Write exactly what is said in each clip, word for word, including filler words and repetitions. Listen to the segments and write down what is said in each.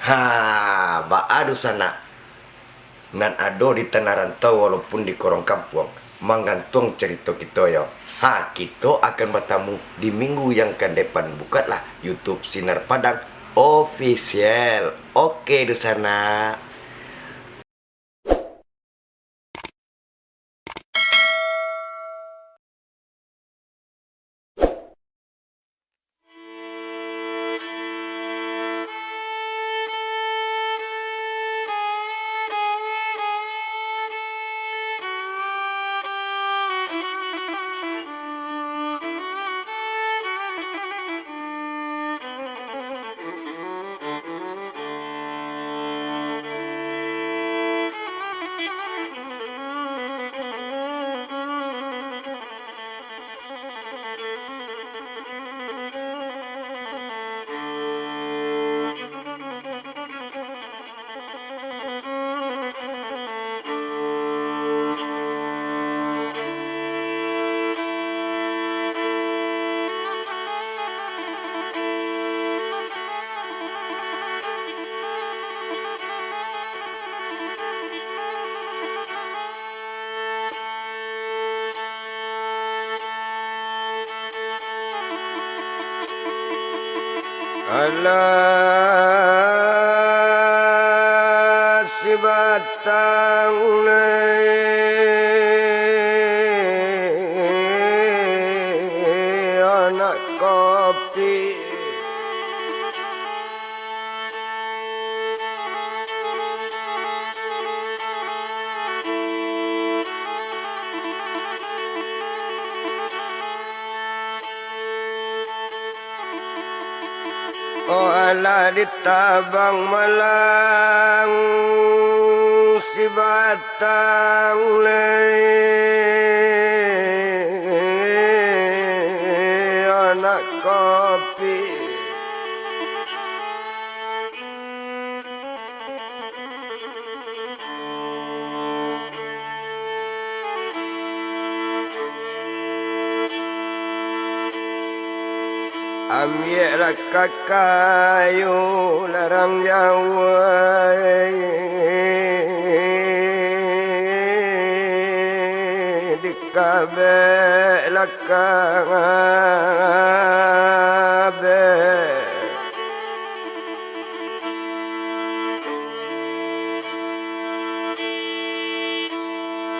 Ha, baa dunsanak nan ado di tanah rantau walaupun di korong kampuang, manggantuang carito kito yo. Ha, kito akan batamu di minggu yang kan depan. Bukalah YouTube Sinar Padang Official. Oke, dunsanak. Alah sibatang lai anak kopi. Oh, alah ditabang malang sibatang lai anak kopi. Ambiaklah ka kayu larang jauah, dikabeklah kabek.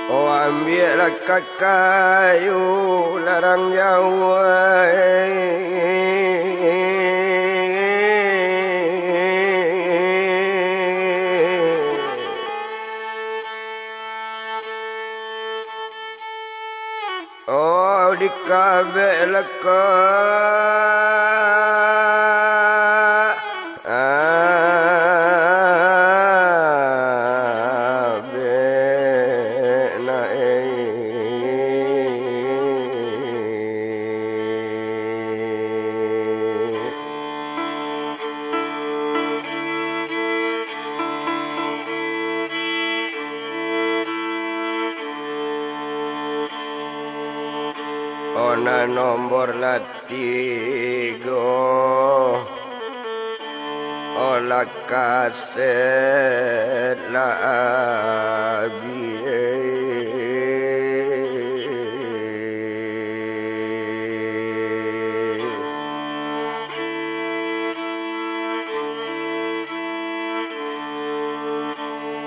Oh, ambiaklah ka kayu larang jauah. Oh, dikabek leka. Abek na, eh. Ona nombor lah tigo, olah kaset lah abih.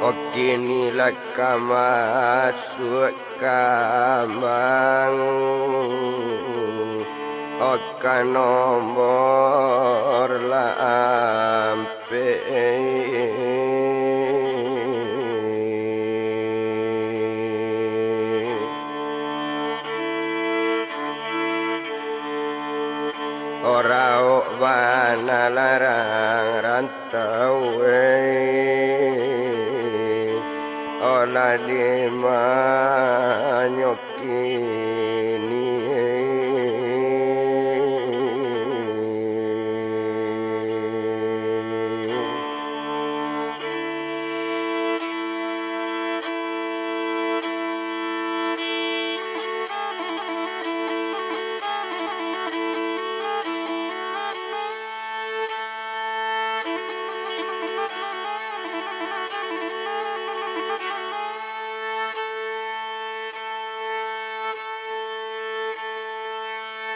Oke, ni lah ka masuak kambang, oka nombor lah ampek. Oraok bana larang rantau, eh, olah di manyo kini.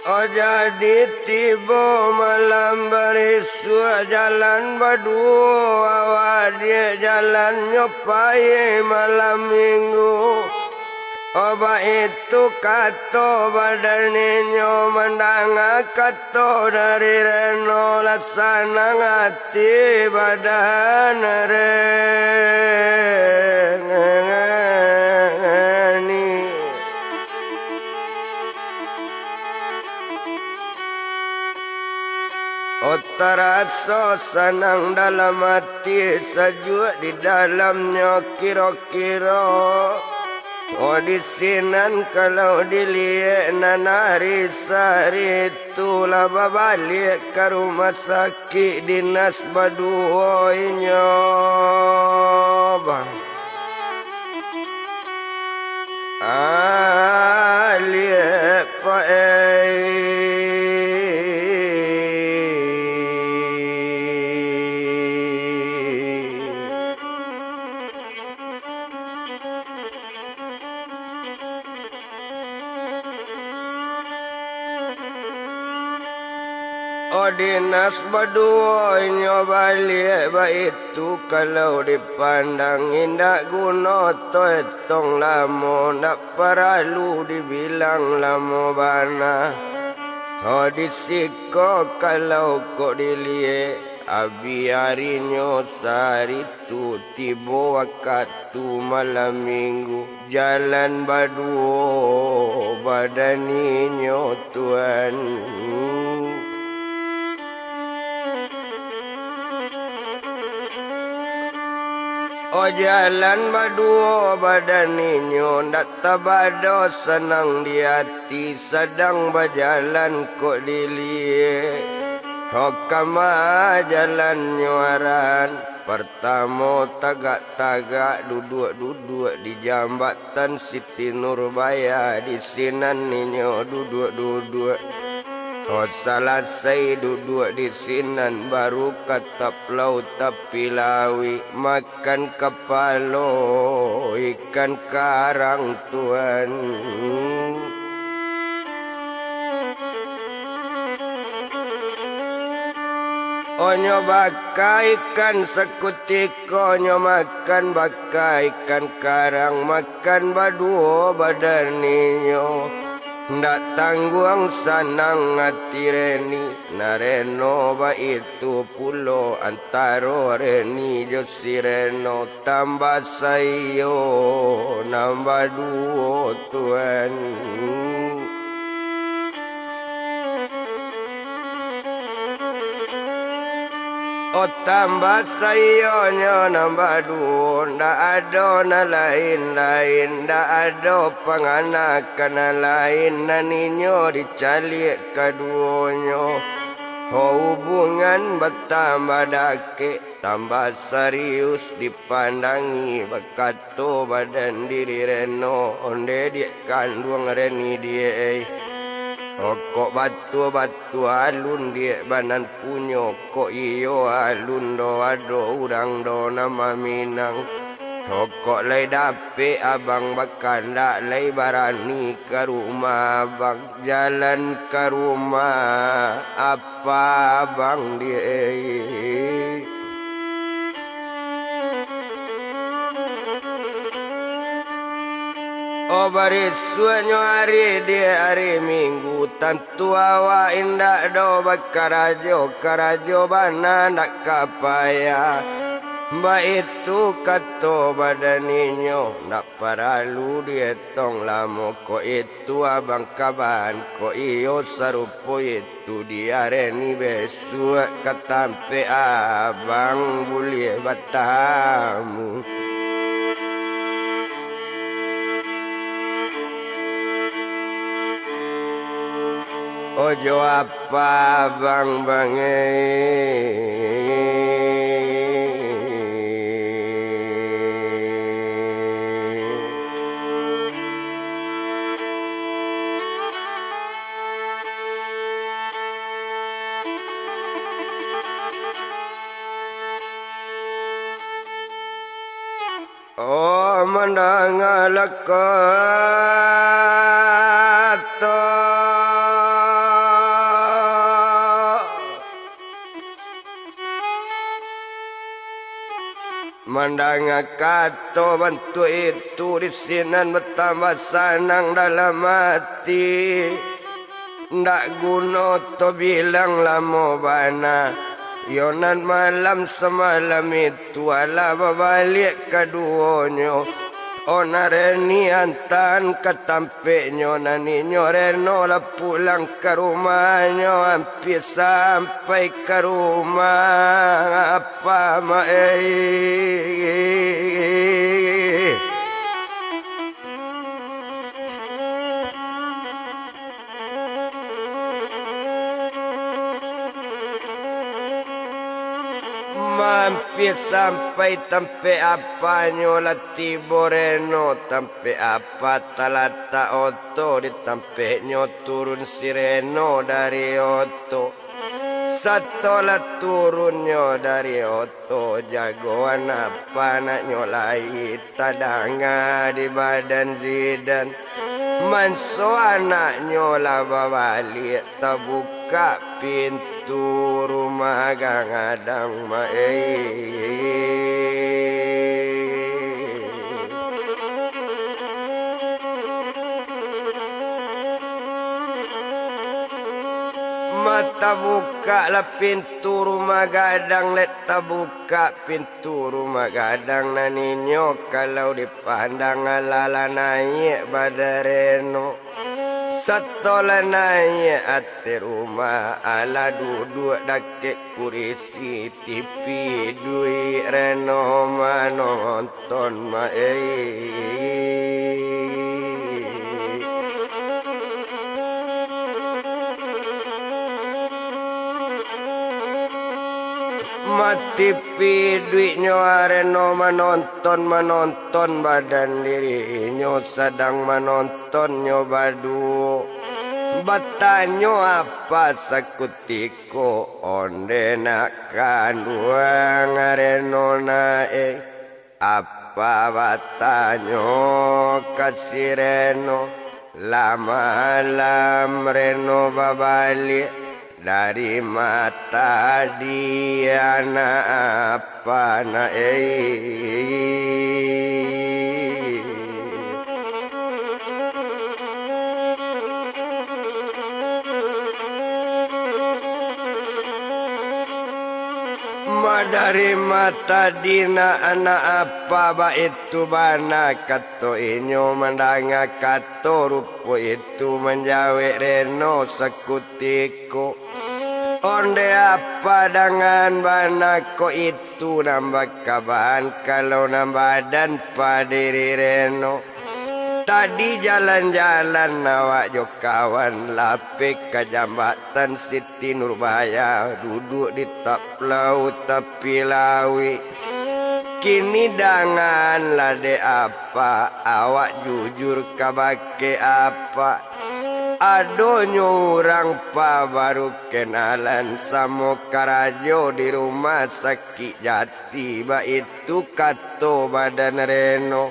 Oh, jadi tibo malam barisuak, jalan baduo awak diak, jalannyo pai malam minggu. Oh, baitu kato badaninyo, mandanga kato dari Reno, lah sanang ati badan Reni. Oh, taraso sanang dalam ati, sajuak di dalamnyo kiro-kiro. Oh, di sinan kalau diliek, nan ari sari tu lah babaliak ka rumah sakik dinas baduo inyo, bah. Aliek paei. Oh, dinas baduo inyo baliak baitu, kalau dipandang indak guno, toh etong lamo, ndak paralu dibilang lamo bana. Oh, di siko kalau kok diliek, abih arinyo sari tu tibo wakatu malam minggu, jalan baduo badan inyo, Tuan. Oh, jalan baduo badan inyo, ndak tabado sanang di ati, sadang bajalan kok diliek. Oh, kama jalannyo aran, par- Tamo tagak-tagak, duduak-duduak di jambatan Siti Nurbaya, di sinan inyo duduak-duduak. Oh, salasai duduak di sinan, baru ka taplau tapi lauik, makan kapalo ikan karang, Tuan. Oh, nyo baka ikan sakutiko, nyo makan baka ikan karang, makan baduo badan inyo. Ndak tangguang sanang ati Reni, nan Reno baitu pulo antaro Reni jo si Reno. Tambah saiyo nan baduo, Tuan. Oh, tambah saiyonyo nan baduo, ndak ado nan lain-lain, ndak ado panganakan nan lain, nan inyo dicaliak kaduonyo. Oh, hubungan batambah dakek, tambah sarius dipandangi, bakato badan diri Reno, onde diak kanduang Reni diak, ei. Oh, kok batua-batua alun diak banan punyo, kok iyo alun do ado urang do nan maminang. Oh, kok lai dapek abang bakandak, lai barani ka rumah abang. Jalan ka rumah apa abang diak. Oh, barisuaknyo ari diak, ari Minggu, tantu awak indak do bakarajo, karajo bana ndak ka payah. Baitu kato badan inyo, ndak paralu dietong lamo, kok itu abang kaban, kok iyo sarupo itu di Reni, besuak ka tampek abang buliah batamu. Ojo apa abang bangeh. Oh, mandanga lakato. Mandanga kato bantuak itu, di sinan batambah sanang dalam ati. Ndak guno to bilang lamo bana, iyo nan malam samalam itu alah babaliak kaduonyo. Ona Reni antaan ka tampeknyo, nan inyo Reno lah pulang ka rumahnyo, ampia sampai ka rumah apa, Mak, eh. Mampia sampai tampek apanyo, lah tibo Reno tampek apa, talatak oto di tampeknyo, turun si Reno dari oto. Satolah turunnyo dari oto, jagoan apa anaknyo lai tadanga di badan Zidan. Manso anaknyo lah babaliak, tabukak pintu rumah gadang, Mak, eh. Mata bukaklah pintu rumah gadang, lek tabukak pintu rumah gadang, nan inyo kalau dipandang alah lah naiak badan Reno. Satolah naiak ateh rumah, alah duduak dakek kurisi, tipi duik Reno manonton, Mak, eh. Matipi duiknyo Reno manonton, manonton badan dirinyo sadang manontonnyo baduo. Batanyo apa sakutiko onde nak kanduang Reno, nak, eh. Apa batanyo ka si Reno, lah malam Reno babaliak dari ma tadi, anak apa, nak, eh. Ma dari ma tadi nak, anak apa, baitu bana kato inyo, mandanga kato rupo itu, manjawek Reno sakutiko. Onde apa dangan bana ko itu nan bakabaan, kalau nan badan padiri Reno. Tadi jalan-jalan awak jo kawan, lapeh ka jambatan Siti Nurbaya, duduak di taplau tapi lauik. Kini danganlah dek apa, awak jujur kabake apa. Adonyo urang pabaru kenalan, samo karajo di rumah sakik jati, baitu kato badan Reno.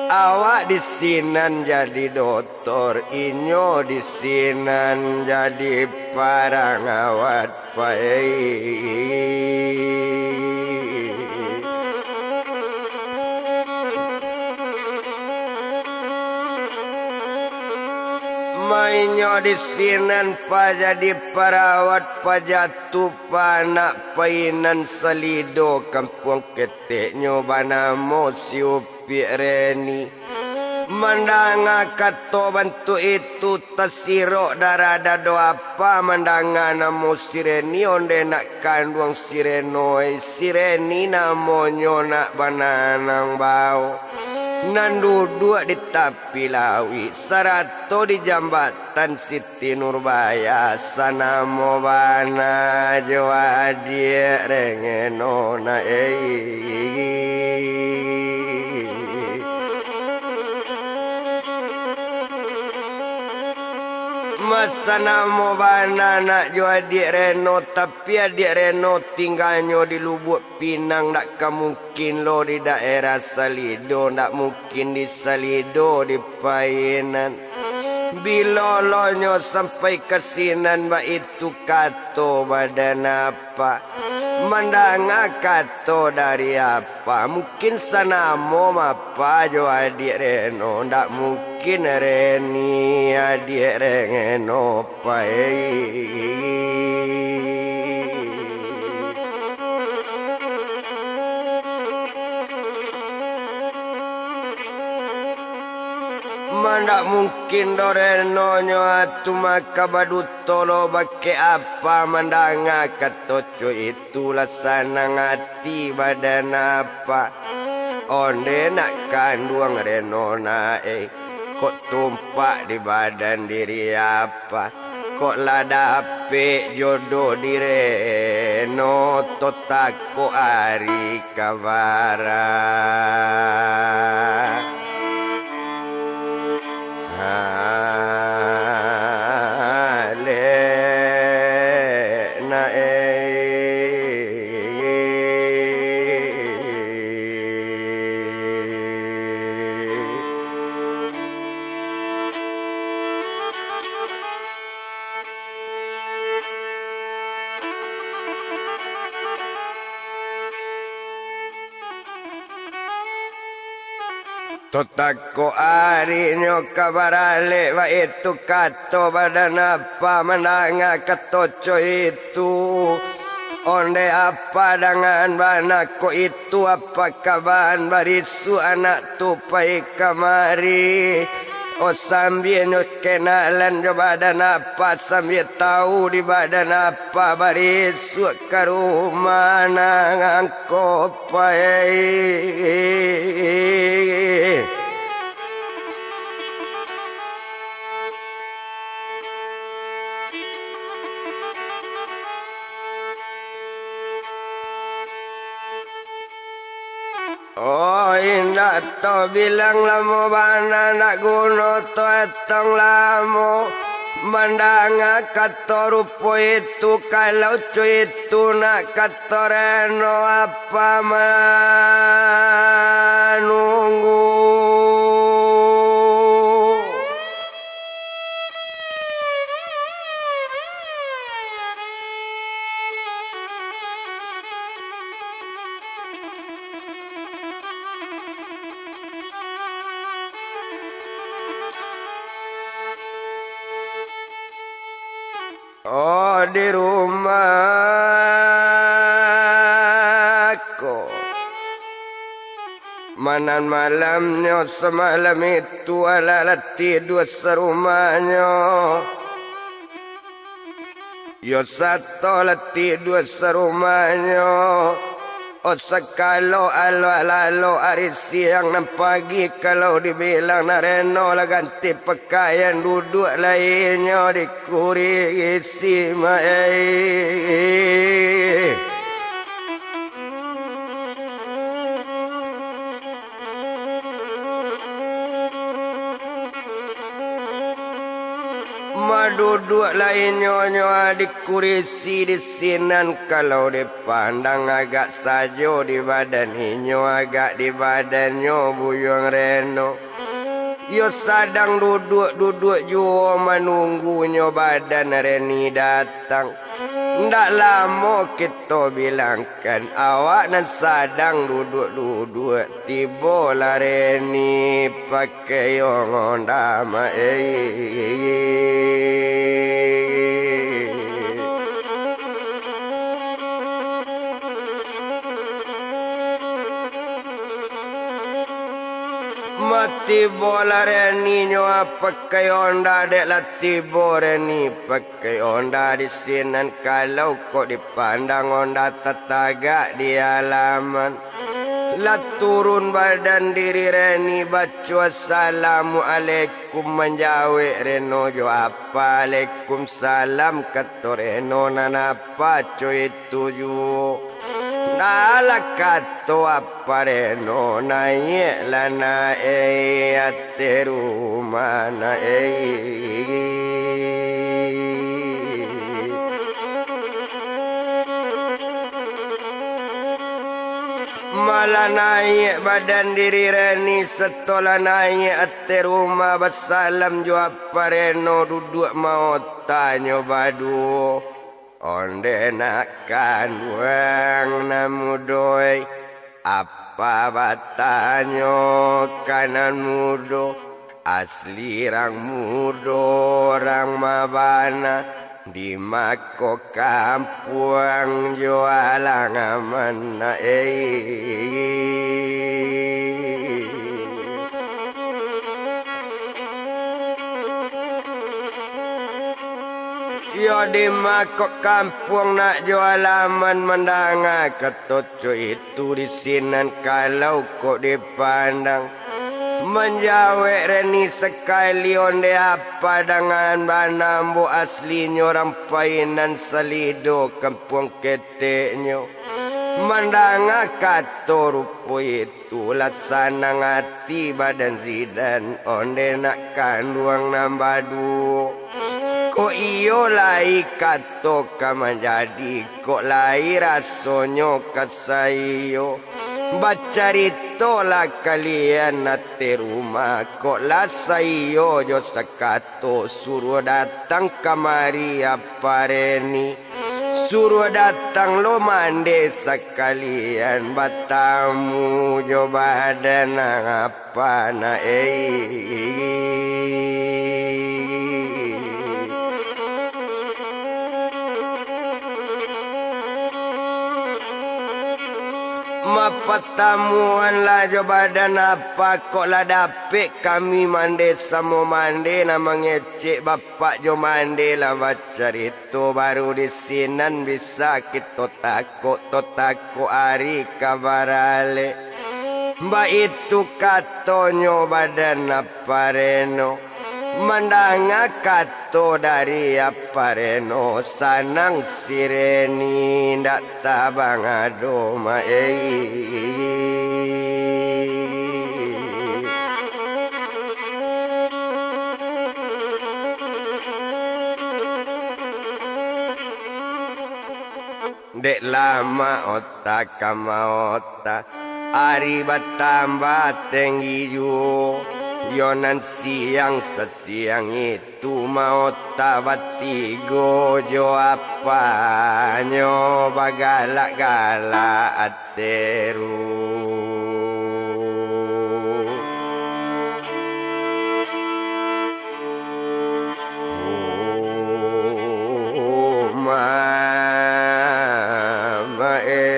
Awak di sinan jadi dotor, inyo di sinan jadi parangawat, pai. Mainyo di sinan pajadi parawat, pajatuah panak painan Salido, kampuang keteknyo banamo si Upiak Reni. Mandanga kato bantuak itu, tasirok darah dado apa mandanga namo si Reni, onde nak kanduang si Reno, eh, si Reni namonyo nak bananang bao, nan duduak di tapi lauik, sarato di jambatan Siti Nurbaya, sanamo bana jo adiak Reno, nak, eh. Ma sanamo bana nak jo adiak Reno, tapi adiak Reno tingganyo di Lubuak Pinang, ndak ka mungkin lo di daerah Salido, ndak mungkin di Salido, di Painan. Bilo lo nyo sampai ka sinan, baitu kato badan apa. Mandanga kato dari apa, mungkin sanamo mapa jo adiak Reno, ndak mungkin Reni adiak Reno pai. Mandak mungkin doh Reno nyo atu maka baduto lo bakeh apa mandanga kato co itu lah sanang ati badan apa. Onde nak kanduang Reno na eh, kok tumpak di badan diri apa. Kok lah dapek jodoh di Reno, to takok ari ka bara. Alek na eh. Totako arinyo ka baralek, baitu kato badan apa mandanga kato co itu. Onde apa dangan bana ko itu, apa kaban barisuak anak tu pai kamari. O sambianyo kenalan jo badan apa, sambia tau di badan apa barisuak ka rumah nan angko pai. Oh, indak to bilang lamo bana, ndak guno to etong lamo. Mandanga kato rupo itu, kalau co itu nak kato Reno apa manunggu. Oh, di rumah ko. Manan malamnyo samalam itu alah lah tidua sarumahnyo. Yo sato lah tidua sarumahnyo. Oh, sakalo alok lalok ari siang nan pagi, kalau dibilang nak Reno lah ganti pakaian, duduak lai inyo di kurisi, ma-, eh. Maduduak lai inyo nyo di kurisi di sinan, kalau dipandang agak sajo di badan inyo, agak di badannyo Buyuang Reno. Iyo sadang duduak-duduak juo manunggunyo badan Reni datang. Ndak lamo kito bilangkan, awak nan sadang duduak-duduak, tibolah Reni pakai onda ma-, eh. Matibolah Reni nyo pakai onda, dek lah tibo Reni pakai onda di sinan, kalau kok dipandang onda tatagak di alaman. Lah turun badan diri Reni, baco assalamualaikum, manjawek Reno jo apa alaikum salam, kato Reno nan apa co itu juo. Alah kato apa Reno, naiaklah na-, eh, ateh rumah na-, eh. Malah naiak badan diri Reni, satolah naiak ateh rumah, basalam jo apa Reno, duduak maotanyo baduo. Onde nak kanduang nan mudo, apa batanyo ka nan mudo, asli rang mudo rang mabana, di mako kampuang jo alang aman nak ei. Iyo di mako kampuang nak jo alaman mandanga kato co itu di sinan kalau kok dipandang. Manjawek Reni sakali onde apa dangan bana ambo aslinyo rang painan salido kampuang keteknyo. Mandanga kato rupo itu. Tu lah sanang ati badan Zidan, onde nak kanduang nan baduo. Kok iyo lai kato ka manjadi, kok lai rasonyo ka saiyo. Bacaritolah kalian ateh rumah, kok lah saiyo jo sakato suruah datang kamari apa Reni. Suruah datang lo mande sakalian batamu jo badan apa nak ei. Mapatamuan lah jo badan apa kok lah dapek kami mande samo mande nan mangecek bapak jo mande lah bacarito. Tu baru di sinan bisa kito takok, to takok ari ka baralek. Baitu katonyo badan apa Reno. Mandanga kato dari apa Reno, sanang si Reni ndak tabang ado ma ei. Dek lama ota ka maota, ari batambah tenggi juo. Yo nan siang sasiang itu maota batigo jo apanyo bagalak-galak teru. Oh, mama, eh.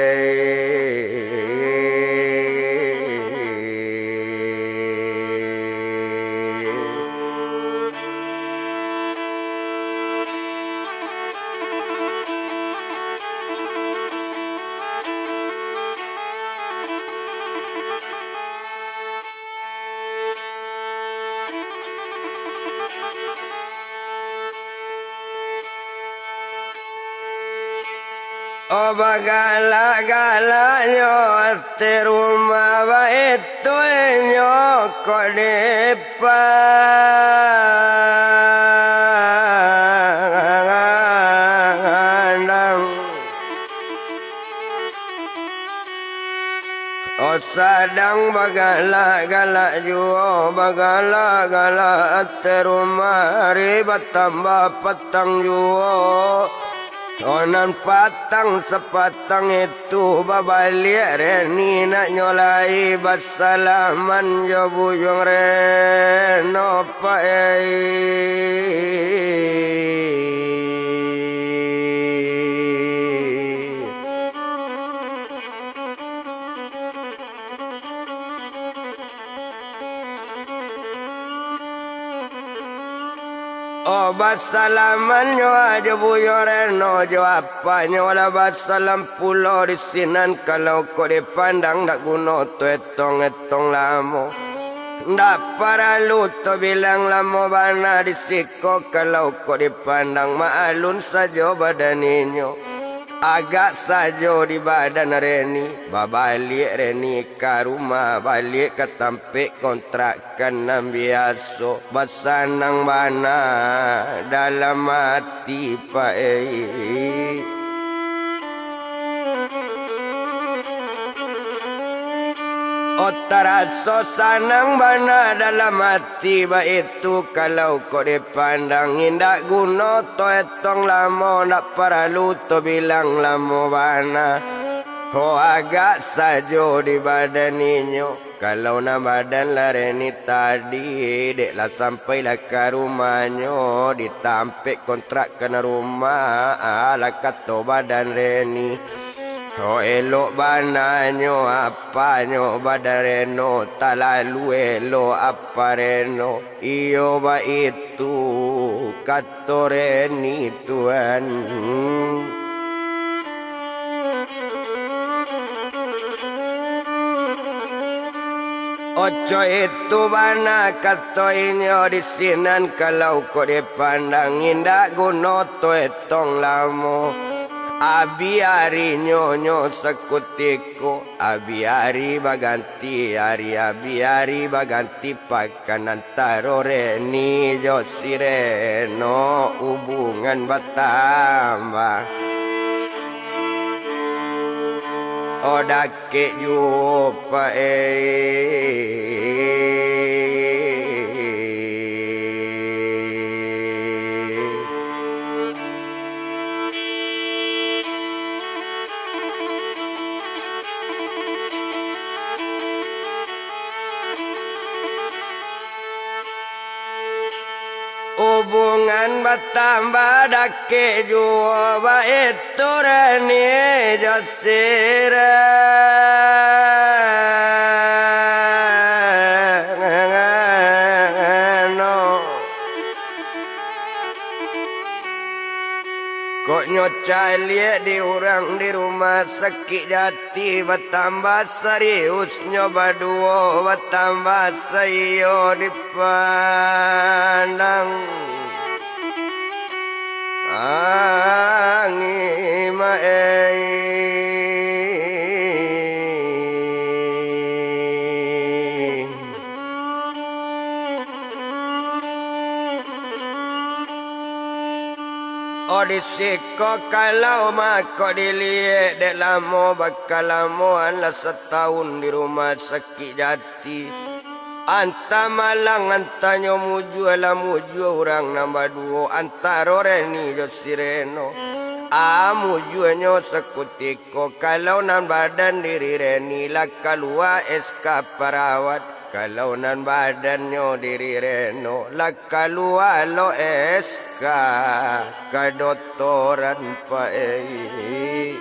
Oh, bagalak-galaknyo ateh rumah, baitu inyo kok di pandang. Oh, sadang bagalak-galak juo, bagalak-galak ateh rumah, ari batambah patang juo. Oh, nan patang sapatang itu babaliak Reni naknyo lai basalaman jo Buyuang Reno, Pak ei. Oh, basalamannyo ajo Buyuang Reno jo apanyo lah basalam pulo di sinan, kalau kok dipandang ndak guno tu etong-etong lamo. Ndak paralu tu bilang lamo bana di siko, kalau kok dipandang ma alun sajo badan inyo. Agak sajo di badan Reni, babaliak Reni ka rumah, baliak ka tampek kontrakan nan biaso, basanang bana dalam ati, Pak ei. Oh, taraso sanang bana dalam ati, baitu kalau kok dipandang, indak guno to etong lamo, ndak paralu to bilang lamo bana. Ho, agak sajo di badan inyo. Kalau nan badan lah reni tadi, dek lah sampai lah ka rumahnyo, ditampek kontrak ka nan rumah, alah kato badan reni. Oh, elok bananyo apanyo badan reno, talalu elok apa reno. Iyo baitu kato reni tuan. Oco itu bana kato inyo di sinan, kalau kok dipandang indak guno to etong lamo. Abi arinyo nyo sakutiko, abi ari baganti ari, abi ari baganti pakan, antaro reni jo si reno hubungan batambah. Oh, dakek juo, Pak, eh. Hubungan batambah dakek juo, baitu reni jo si reno. Kok nyo caliak di urang di rumah sakik jati, batambah sariusnyo baduo, batambah saiyo dipandang. Angin maeh. Oh, di siko kalau mako diliek, dek lamo bakalamoan lah satahun di rumah sakik jati. Antah malang, antah nyo mujua, lah mujua urang nan baduo, antaro reni jo si reno. A, mujuanyo sakutiko. Ko kalau nan badan diri reni lah kalua S K parawat, kalau nan badannyo diri reno lah kalua lo S K kadotoran, Pak, eh.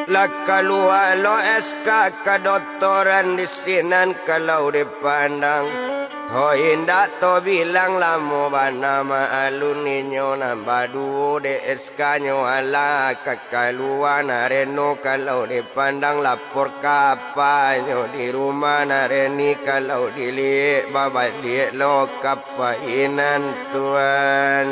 Lah kalua lo S K kadotoran di sinan kalau dipandang. Ho, indak to bilang lamo bana maalun inyo nan baduo dek S K-nyo alah ka kalua. Nan reno kalau dipandang lapor ka apanyo di rumah, nan reni kalau diliek babaliak lo ka painan tuan.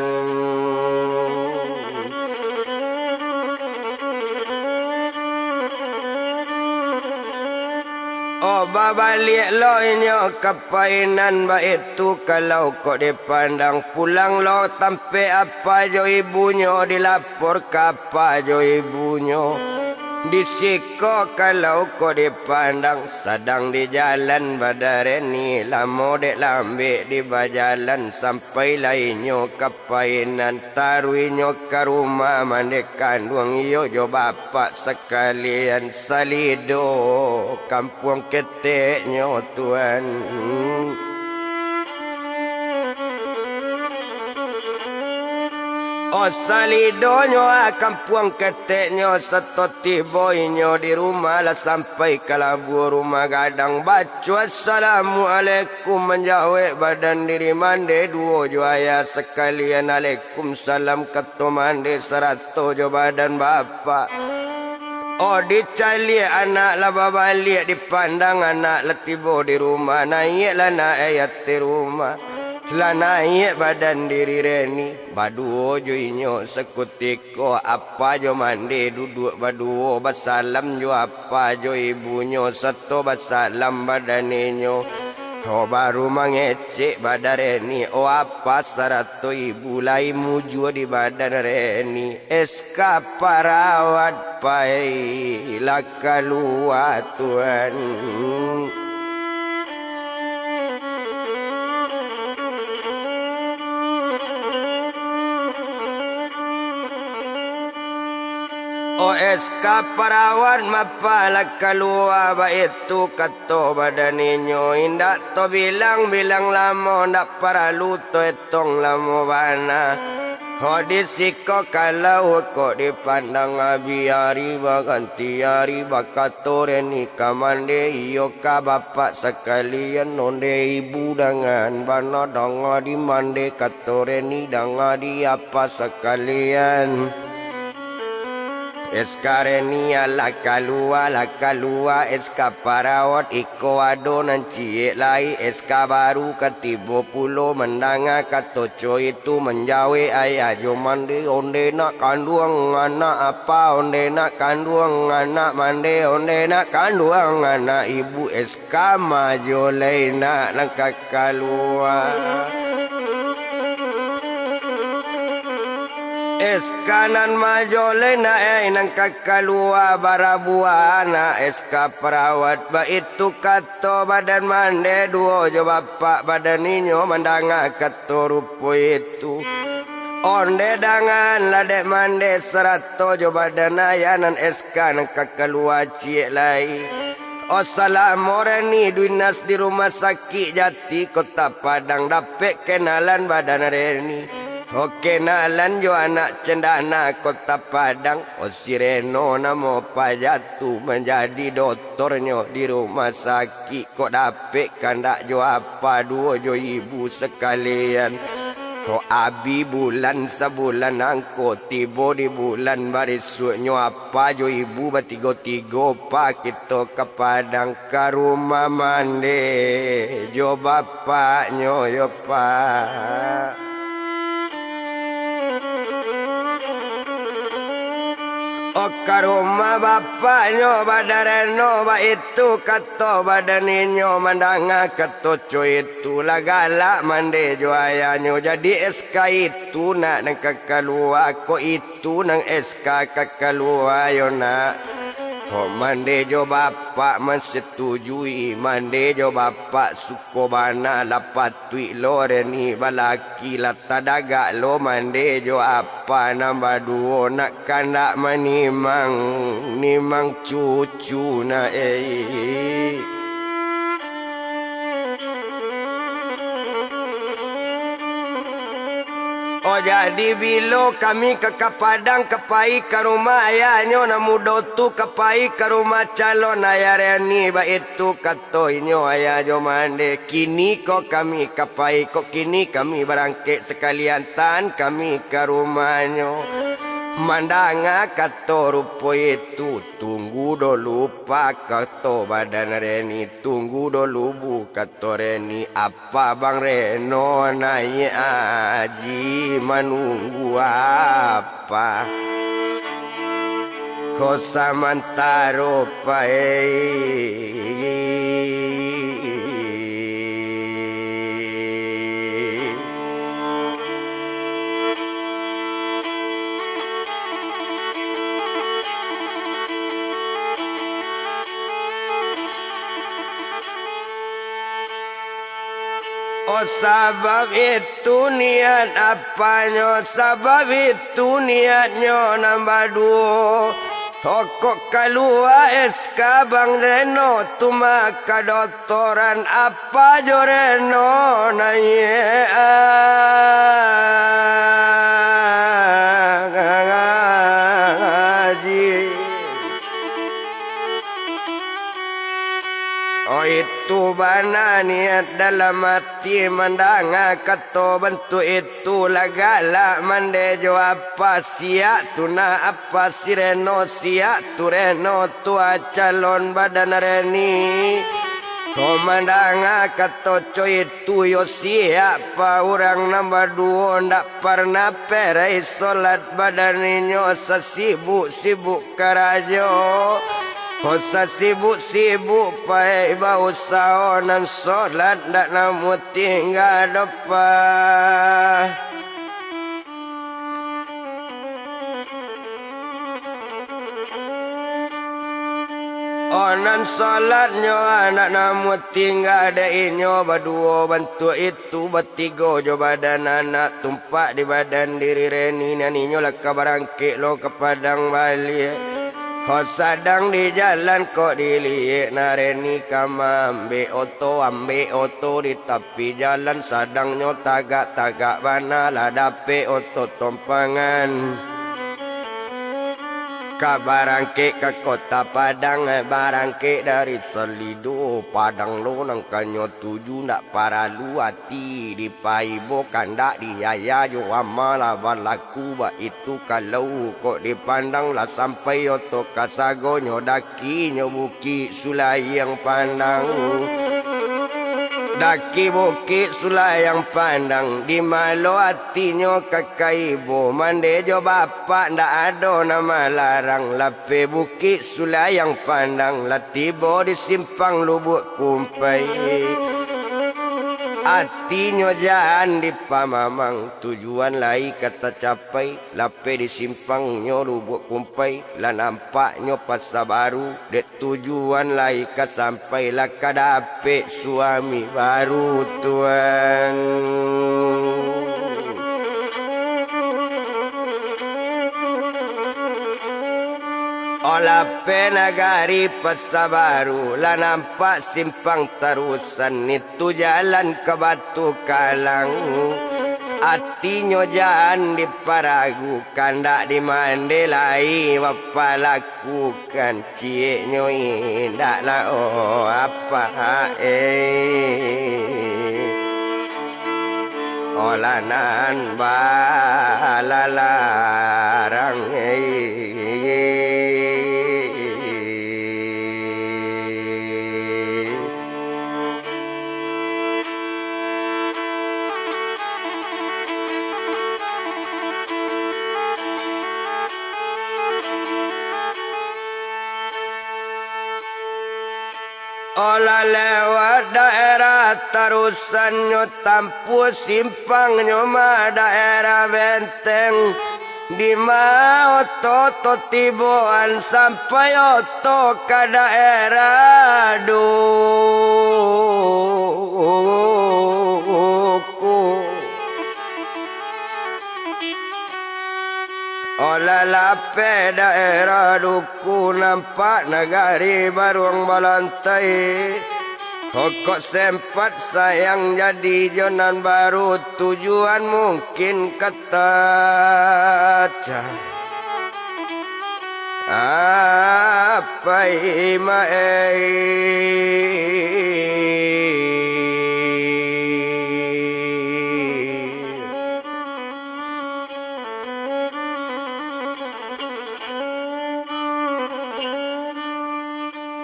Oh, babaliak lo inyo ka painan, baitu kalau kok dipandang, pulang lo tampek apa jo ibunyo, dilapor ka apa jo ibunyo. Di siko kalau kok dipandang, sadang di jalan badareni, lamo dek lambek di bajalan, sampailah inyo ka painan, taruihnyo ka rumah mandeh kanduang iyo jo bapak sakalian, salido kampuang keteknyo tuan. Oh, salidonyo, ah, kampuang keteknyo, sato tibo inyo di rumah, lah sampai ka labuah rumah gadang, baco assalamualaikum, manjawek badan diri mandeh duo jo ayah sakalian, alaikum salam kato mandeh sarato jo badan bapak. Oh, dicaliak anak lah babaliak, dipandang anak lah tibo di rumah, naiaklah anak ayah di rumah, lah naiak badan diri reni, baduo jo inyo sakutiko, apa jo mandeh duduak baduo, basalam jo apa jo ibunyo, sato basalam badan inyo. Ho baru mangecek badan Reni, o apa sarato ibu lai mujua di badan Reni. Eska parawat pai lah kalua tuan. O Eska parawat mapa lah kalua baitu kato badan inyo, indak tabilang-bilang lamo, indak paralu taetong lamo bana. Ho di siko kalau kok dipandang, abi ari baganti ari, bakato Reni ka mande, iyo ka bapak sakalian, onde ibu dangan bana, danga di mande kato Reni, danga di apa sakalian. Eska Reni alah kalua, lah kalua Eska parawat, iko ado nan ciek lai, Eska baru ka tibo pulo, mandanga kato co itu manjawek ayah jo mande, onde nak kanduang anak apa, onde nak kanduang anak mande, onde nak kanduang anak ibu, Eska majo lai nak nan ka kalua. Eska nan majo lai nak, eh, nan ka kalua barabuah anak, Eska parawat baitu kato badan mande duo jo bapak badan inyo mandanga kato rupo itu. Onde dangan lah dek mande sarato jo badan ayah nan Eska nan ka kalua ciek lai. O salamo Reni dinas di rumah sakik Jati Kota Padang dapek kenalan badan Reni. O kenalan jo anak cendana Kota Padang. O si Reno namo pajatu manjadi dotornyo di rumah sakik. Kok dapek kandak jo apa duo jo ibu sakalian. Kok abih bulan sabulan angko tibo di bulan barisuaknyo apa jo ibu batigo-tigo pa kito ka Padang ka rumah mande jo bapaknyo yo pa. O ka rumah bapaknyo badan Reno baitu kato badan inyo mandanga kato co itu lah galak mande jo ayahnyo jadi Eska itu nak nan ka kalua ko itu nan Eska ka kalua yo nak. Ho mande jo bapak mansatujui mande jo bapak suko bana lah patuik lo Reni balaki lah tadagak lo mande jo apa nan baduo nak kandak manimang, nimang cucu nak ei. Oh jadi bilo kami ka, ka Padang ka pai ka rumah ayahnyo nan mudo tu ka pai ka rumah calon ayah Reni baitu ka To inyo ayah jo mande, kini ko kami ka pai, kok kini kami barangkek sakalian tan kami ka rumahnyo. Mandanga kato rupo itu, tunggu dulu pa kato badan Reni, tunggu dulu bu kato Reni, apa bang Reno naiak aji manunggu apa? Ko samantaro pai. Oh, sabab itu niat apanyo, sabab itu niatnyo nan baduo. Hokok kalua S K Bang Reno tu mah kadotoran apa jo Reno naiak aji. Oh, itu bana niat dalam ati mandanga kato bantuak itu, lah galak mande jo apa siak tu nak apa si Reno, siak tu Reno tu calon badan Reni. Ko mandanga kato co itu yo siak pa urang nan baduo ndak parnah perai solat badan inyo sasibuk-sibuk karajo. Ko sasibuk-sibuk pai bausaho, nan solat ndak namuah tingga doh, Pak. Oh, nan solatnyo ndak namuah tingga, dek inyo baduo bantuak itu, batigo jo badan anak, tumpak di badan diri Reni, nan inyo lah ka barangkek lo ka Padang baliak. Ho, sadang di jalan kok diliek, nah, Reni ka maambek oto, ambek oto di tapi jalan, sadang nyo tagak-tagak bana, lah dapek oto tompangan. Ka barangkek ka Kota Padang, barangkek dari Salido, Padang lo nan ka nyo tuju, ndak paralu ati dipaibo, kandak diaya jo ama lah balaku baitu. Kalau kok dipandang, lah sampai oto ka sagonyo, dakinyo Bukik Sulayang Pandang. Daki Bukik Sulayang Pandang, di ma lo atinyo ka kaibo, mande jo bapak ndak ado nan malarang, lapeh Bukik Sulayang Pandang, lah tibo di simpang Lubuak Kumpai. Atinyo jan dipamamang, tujuan lai ka tacapai, lapeh di simpangnyo Lubuak Kumpai, lah nampaknyo Pasa Baru, dek tujuan lai ka sampai, lah ka dapek suami baru, Tuan. Oh, lapeh nagari Pasa Baru, lah nampak simpang tarusan, itu jalan ka Batu Kalang. Atinyo jan diparagu, kandak dimande lai bapalakukan, cieknyo indak lah, oh, apak, eh. Olah nan balalang, eh. Olah lewat daerah Tarusan, nyo tampuah simpangnyo mah daerah Benteng. Di ma oto tu tiboan, sampai oto ka daerah Duku. Olah lapeh daerah Duku, nampak nagari Baruang Balantai. Pokok sempat sayang jadi jo nan baru, tujuan mungkin ka taca-, apai ma-, eh.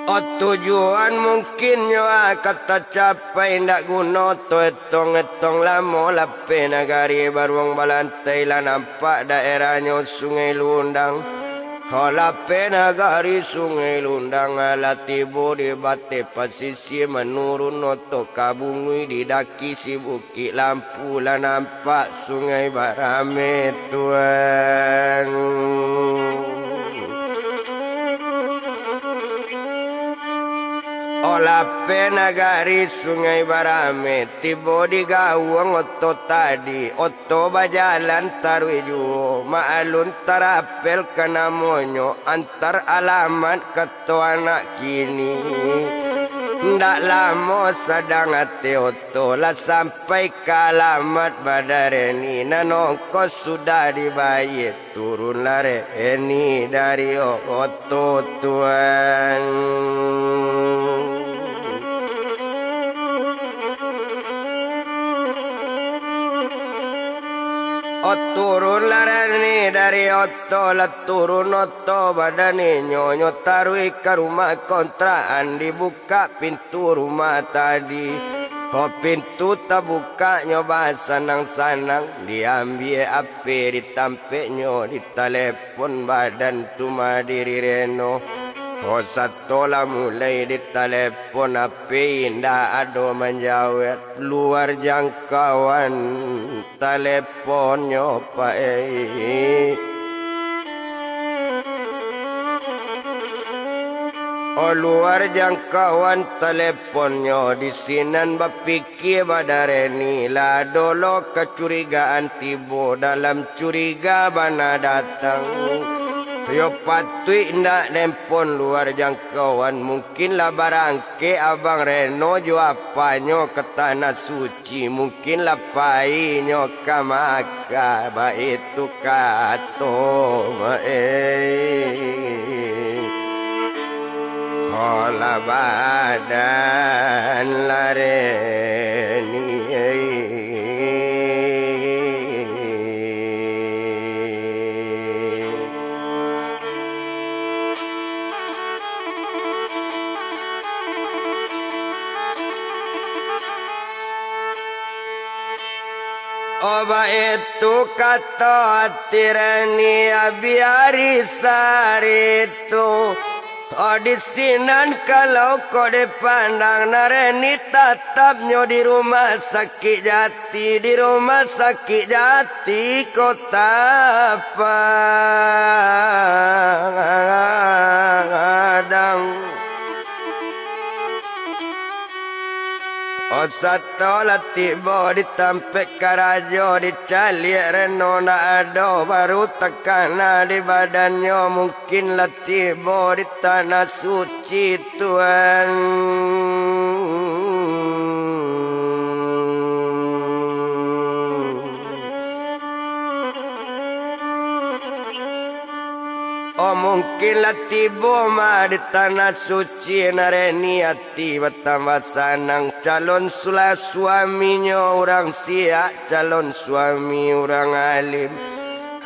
Oh, tujuan mungkin nyo ka tacapai, ndak guno tu etong-etong lamo, lapeh nagari Baruang Balantai, lah nampak daerahnyo Sungai Lundang. Ho, lapeh nagari Sungai Lundang, lah tibo di bateh pasisia, manurun oto ka Bungui, di daki si Bukik Lampu. Lah nampak Sungai Barame, Tuan. Oh, lapeh nagari Sungai Barame, tibo di gauang oto tadi, oto bajalan taruih juo, maklum tarapel ka namonyo, antar alamat ka tu anak kini. Ndak lamo sadang ateh oto, lah sampai ka alamat Badareni, nan ongkos sudah dibayia, turunlah Reni dari oto, Tuan. Oh, turunlah Reni dari oto, lah turun oto badan inyo, nyo taruih ka rumah kontrakan, dibukak pintu rumah tadi. Oh, pintu tabukak nyo basanang-sanang, diambiak H P di tampeknyo, ditalepon badan tu mah diri Reno. Oh, sato lah mulai ditalepon, H P indak ado manjawek, luar jangkauan taleponnyo, Pak, eh. Oh, luar jangkauan taleponnyo, di sinan bapik- Kie badareh ni lah, ado lo kacurigaan tibo, dalam curiga bana datang. Yo patuik ndak nelpon luar jangkauan, mungkin lah barangkek Abang Reno jo apanyo ka Tanah Suci, mungkin lah painyo ka Makkah, baitu kato, eh. Hola badan lareh ni. Oh, baitu kato ati Reni, abiari saritu. Oh, di sinan kalau kok dipandang, Nareni tatapnyo di rumah sakik Jati, di rumah sakik Jati Kota Padang. Oh, sato lah tibo di tampek karajo, dicaliak Reno ndak ado, baru takana di badannyo, mungkin lah tibo di Tanah Suci, Tuan. Oh, mungkin lah tibo mah di Tanah Suci, Nareni ati batambah sanang. Calon sula-, suaminyo urang siak, calon suami urang alim.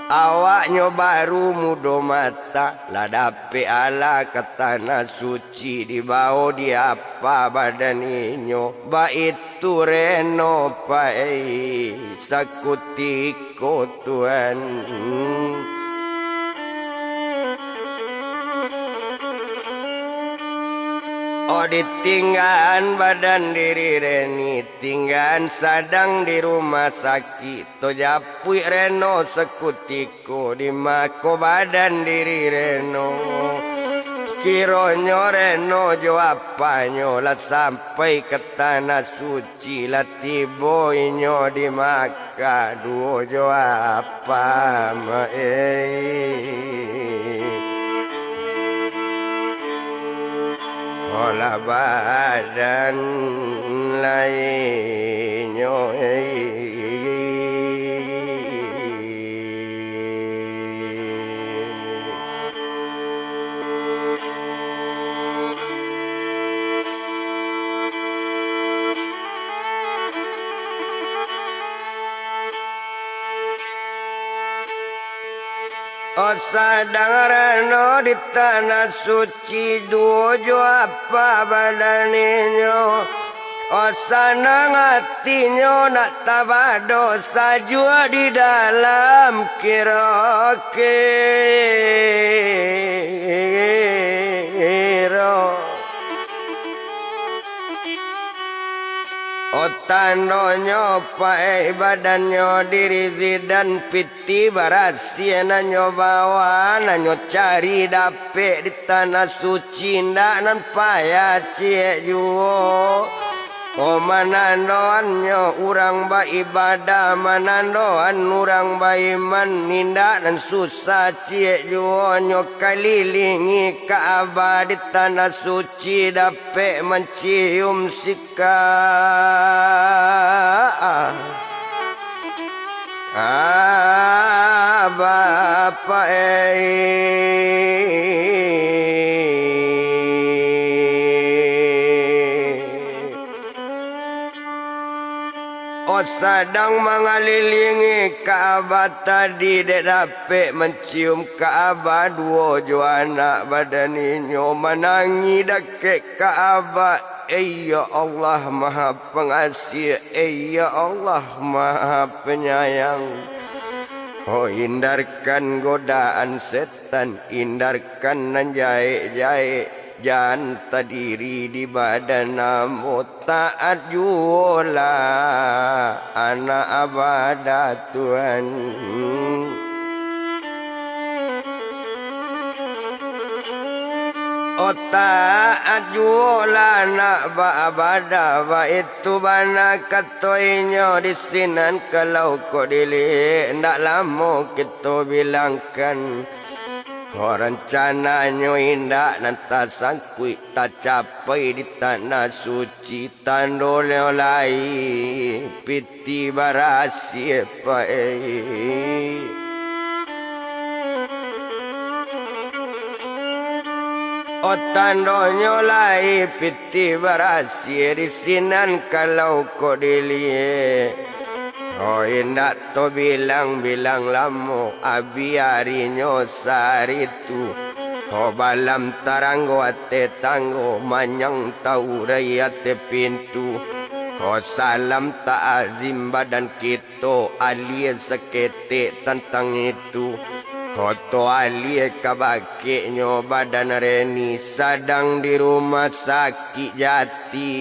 Awaknyo baru mudo mata, lah dapek alah ka Tanah Suci, dibao di apa badan inyo, baitu Reno pai sakutiko. Tuan. Oh, ditinggaan badan diri Reni, tinggaan sadang di rumah sakik, tajapuik Reno sakutiko, di mako badan diri Reno. Kironyo Reno jo apanyo lah sampai ka Tanah Suci, lah tibo inyo di Makkah. Kaduo jo apa ma, eh. Olah badan lainyo, eh. Oh, sadang Reno di Tanah Suci, duo jo apa badan inyo. Oh, sanang atinyo nak tabado sajuak di dalam kiro-kiro. Oh, tandonyo paek badannyo diri Zidan, pitih barasiah nan nyo bawa, nan nyo cari dapek di Tanah Suci, indak nan payah ciek juo. Oh, manandoannyo urang baibadah, manandoan urang baiman, indak nan susah ciek juo, nyo kalilingi Ka'bah di Tanah Suci, dapek mancium sik- Ka, ah, Bapak, eh. Oh, sadang mangalilingi Ka'bah tadi, dek dapek mancium Ka'bah, duo jo anak badan inyo manangih dakek Ka'bah. Eh, ya Allah Maha Pengasih, eh, ya Allah Maha Penyayang. Oh, hindarkan godaan setan. Tan, indarkan nan jahek-jahek, jan tadiri di badan ambo. Taat juolah anak abada, Tuan. Oh, taat juolah anak ba-, abada, baitu bana kato inyo di sinan. Kalau kok diliek, ndak lamo kito bilangkan. Oh, rancananyo indak nan tasangkuik tacapai di tanah suci, tandonyo lai pitih barasiah, Pak, eh. Oh, tandonyo lai pitih barasiah di sinan kalau kok diliek. Oh, indak to bilang-bilang lamo, abih arinyo sahari tu. Oh, balam taranggo ateh tanggo, manyang taurai ateh pintu. Oh, salam ta'azim badan kito, alie saketek tantang itu. Koto alie kabakeknyo badan Reni sadang di rumah sakik Jati,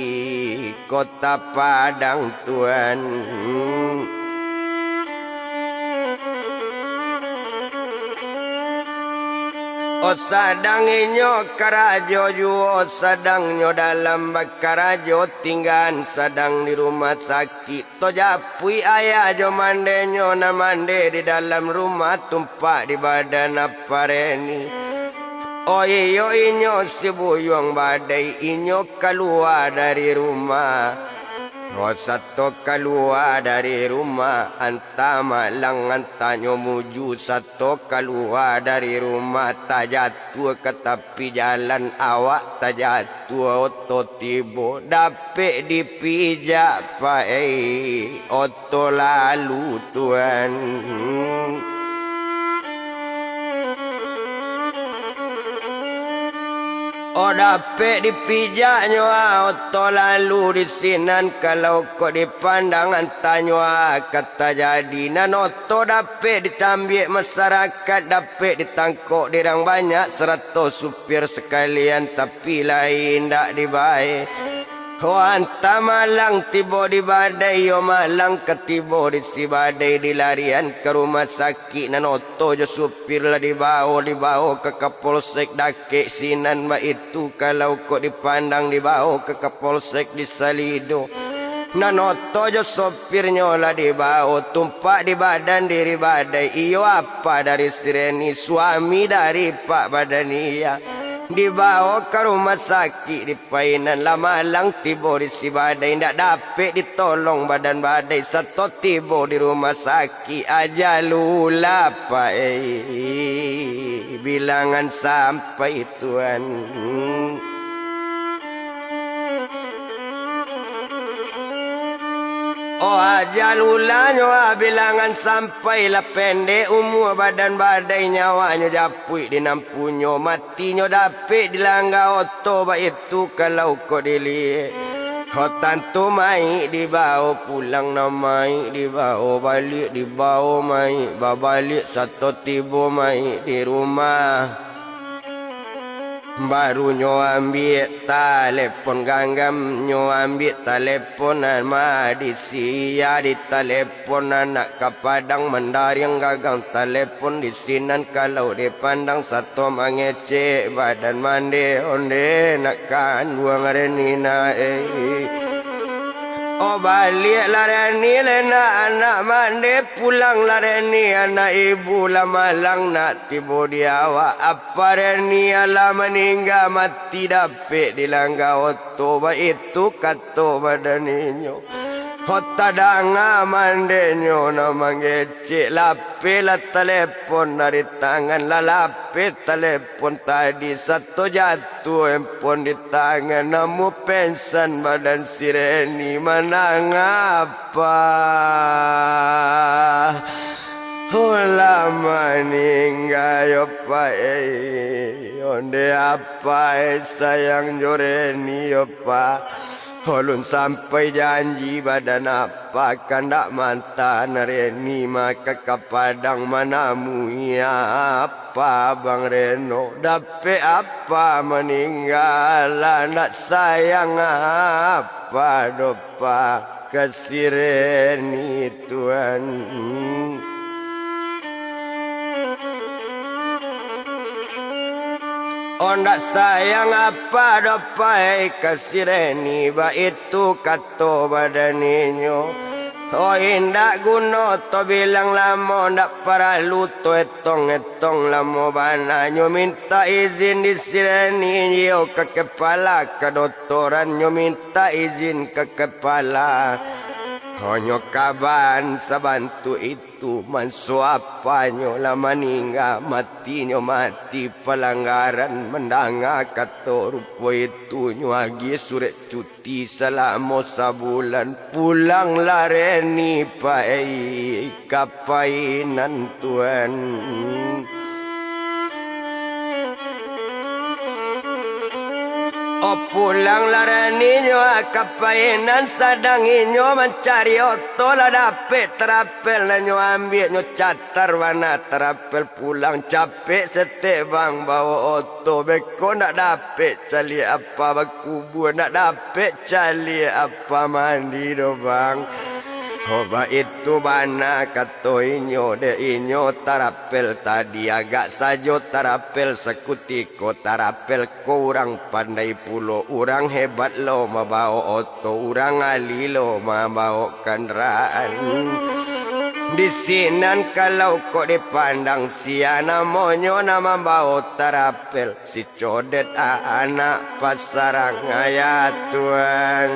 Kota Padang, Tuan. Oh, sadang inyo karajo juo, sadang nyo dalam bakarajo, tinggaan sadang di rumah sakik. Tojapuik ayah jo mandenyo, nan mande di dalam rumah, tumpak di badan Apa Reni. Oh iyo, inyo si buyuang badai, inyo kalua dari rumah. Oh, sato kalua dari rumah, anta malang, antanyo muju, sato kalua dari rumah, tajatuah ka tapi jalan, awak tajatuah, oto tibo, dapek dipijak, Pak, eh, oto lalu, Tuan. Oh, dapek dipijaknyo, ah, oto lalu di sinan, kalau kok dipandang, antanyo, ah, ka tajadi. Nan oto dapek ditambiak masarakat, dapek ditangkok dirang banyak, sarato supir sakalian, tapi lai indak dibae. Oh, anta malang tibo di badai, iyo malang ka tibo di si badai, dilarian ka rumah sakik, nan oto jo supir lah dibao, dibao ka Kapolsek dakek sinan, baitu kalau kok dipandang, dibao ka Kapolsek di Salido. Nan oto jo sopirnyo lah dibao, tumpak di badan diri badai, iyo apa dari si Reni, suami dari Pak Badania. Dibao ka rumah sakik di Painan, lah malang tibo di si badai, indak dapek ditolong badan badai, sato tibo di rumah sakik, ajalulah, Pak, eh, bilangan sampai, Tuan. Oh, ajalulahnyo, ah, bilangan sampai, lah pendek umua badan badai, nyawanyo japuik di nan punyo, matinyo dapek dilangga oto, baitu kalau kok diliek. Oh, tantu maik dibao pulang, nan maik dibao baliak, dibao maik babaliak, sato tibo maik di rumah. Baru nyo ambiak talepon ganggam, nyo ambiak talepon nan ma di sia, di talepon anak ka Padang mandariang gagang, talepon di sinan kalau dipandang sato mangecek badan mande, onde nak kanduang Reni nak, eh. Oh, baliaklah Reni lai nak, anak mande, pulanglah Reni, anak ibu lah malang nak tibo di awak. Apa Reni alah maningga mati dapek dilangga oto, baitu kato badan inyo. Oh, tadanga mandenyo nan mangecek, lapehlah talepon dari tangan, lah lapeh talepon tadi, sato jatuah handphone di tangan, namuah pengsan badan si Reni, manangapa? Oh, lah maningga yo, Pak, eh. Onde apa, eh, sayang jo Reni yo, Pak? Ulun sampai janji badan apa, kandak manta nan Reni maka ka Padang manamui apa Abang Reno. Dapek apa maningga, ndak sayang apa doh, Pak, ka si Reni, Tuan. Oh, ndak sayang apa doh, Pak, ka si Reni, baitu kato badan inyo. Oh, indak guno to bilang lamo, ndak paralu to etong-etong lamo bana. Nyo mintak izin di si Reni, iyo ka kepala kadotoran, nyo mintak izin ka kepala. Hanyo kaban sabantuak itu, manso apanyo lah maningga, matinyo mati palanggaran, mandanga kato rupo itu, nyo agiah surek cuti salamo sabulan. Pulanglah Reni pai ka Painan, Tuan. Oh, pulanglah Reni nyo ka Painan, sadang inyo mancari oto, lah dapek tarapel, lah nyo ambiak, nyo catar bana tarapel pulang. Capek saketek bang bao oto, beko ndak dapek caliak apa bakubua, ndak dapek caliak apa mandi doh, bang. Oh, baitu bana kato inyo, dek inyo tarapel tadi, agak sajo tarapel sakutiko, tarapel ko urang pandai pulo, urang hebat lo mambao oto, urang ahli lo mambao kandaraan. Di sinan kalau kok dipandang, sia namonyo nan mambao tarapel? Si Codet anak Pasarang, ya Tuan.